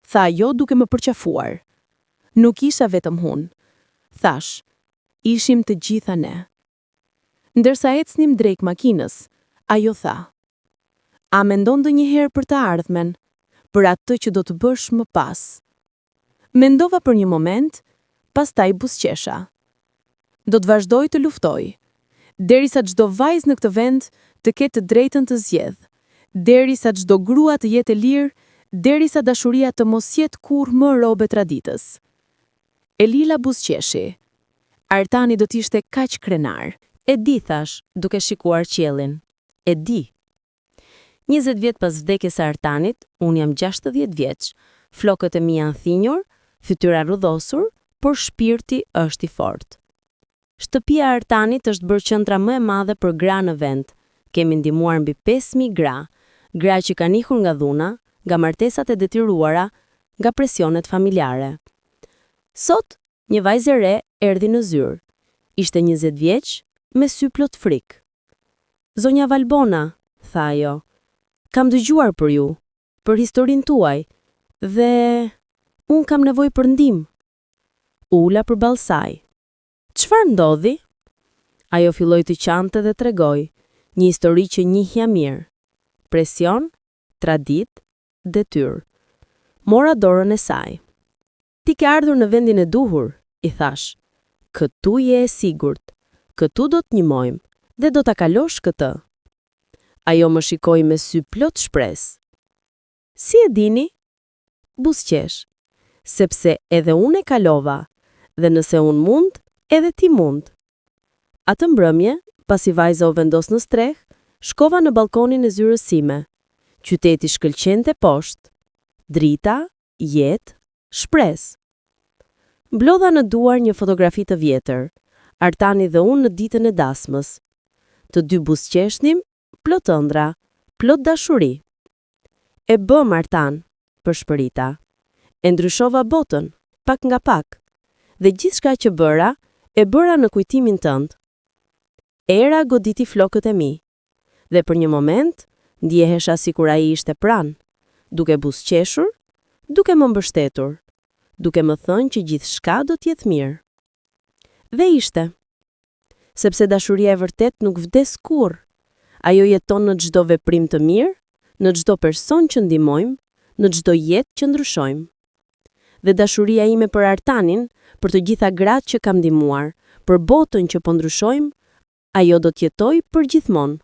tha ajo duke më përqafuar. Nuk isha vetëm unë. Thashë, ishim të gjitha ne. Ndërsa ecnim drejt makinës, ajo tha: A mendon ndonjëherë për të ardhmen, për atë që do të bësh më pas? Mendova për një moment, pastaj buzëqesha. Do të vazhdoj të luftoj, derisa çdo vajzë në këtë vend të ketë të drejtën të zgjedhë, derisa çdo grua të jetë e lirë, derisa dashuria të mos jetë kurrë më rob e traditës. Elira buzëqeshi. Artani do të ishte kaq krenar. E di, thashë, duke shikuar qiellin. E di. 20 vjet pas vdekjes së Artanit, unë jam 60 vjeç. Flokët e mi janë thinjur, fytyra rrudhosur, por shpirti është i fortë. Shtëpia e Artanit është bërë qendra më e madhe për gra në vend. Kemi ndihmuar mbi 5000 gra, gra që kanë ikur nga dhuna, nga martesat e detyruara, nga presionet familjare. Sot, një vajzë e re erdhi në zyrë. Ishte 20 vjeç, me sy plot frikë. Zonja Valbona, tha ajo, kam dëgjuar për ju, për historinë tuaj, dhe unë kam nevojë për ndihmë. U ula përballë saj. Çfarë ndodhi? Ajo filloi të qante dhe tregoi, një histori që njihja mirë. Presion, traditë, detyrë. Mora dorën e saj. Ti ke ardhur në vendin e duhur, i thashë. Këtu je e sigurt. Këtu do të ndihmojmë dhe do ta kalosh këtë. Ajo më shikoi me sy plot shpresë. Si e dini? Buzëqesha. Sepse edhe unë e kalova, dhe nëse unë mund, edhe ti mund. Atë mbrëmje, pasi vajza u vendos në strehë, shkova në ballkonin e zyrës sime. Qyteti shkëlqente poshtë. Drita, jetë, shpresë. Mblodha në duar një fotografi të vjetër, Artani dhe unë në ditën e dasmës. Të dy buzëqeshnim, plot ëndrra, plot dashuri. E bëmë, Artan, pëshpërita. E ndryshova botën, pak nga pak. Dhe gjithçka që bëra, e bëra në kujtimin tënd. Era goditi flokët e mi. Dhe për një moment, ndjehesha sikur ai ishte pranë, duke buzëqeshur, duke më mbështetur, duke më thënë që gjithçka do të jetë mirë. Dhe ishte. Sepse dashuria e vërtetë nuk vdes kurrë. Ajo jeton në çdo veprim të mirë, në çdo person që ndihmojmë, në çdo jetë që ndryshojmë. Dhe dashuria ime për Artanin, për të gjitha gratë që kam ndihmuar, për botën që po ndryshojmë, ajo do të jetojë përgjithmonë.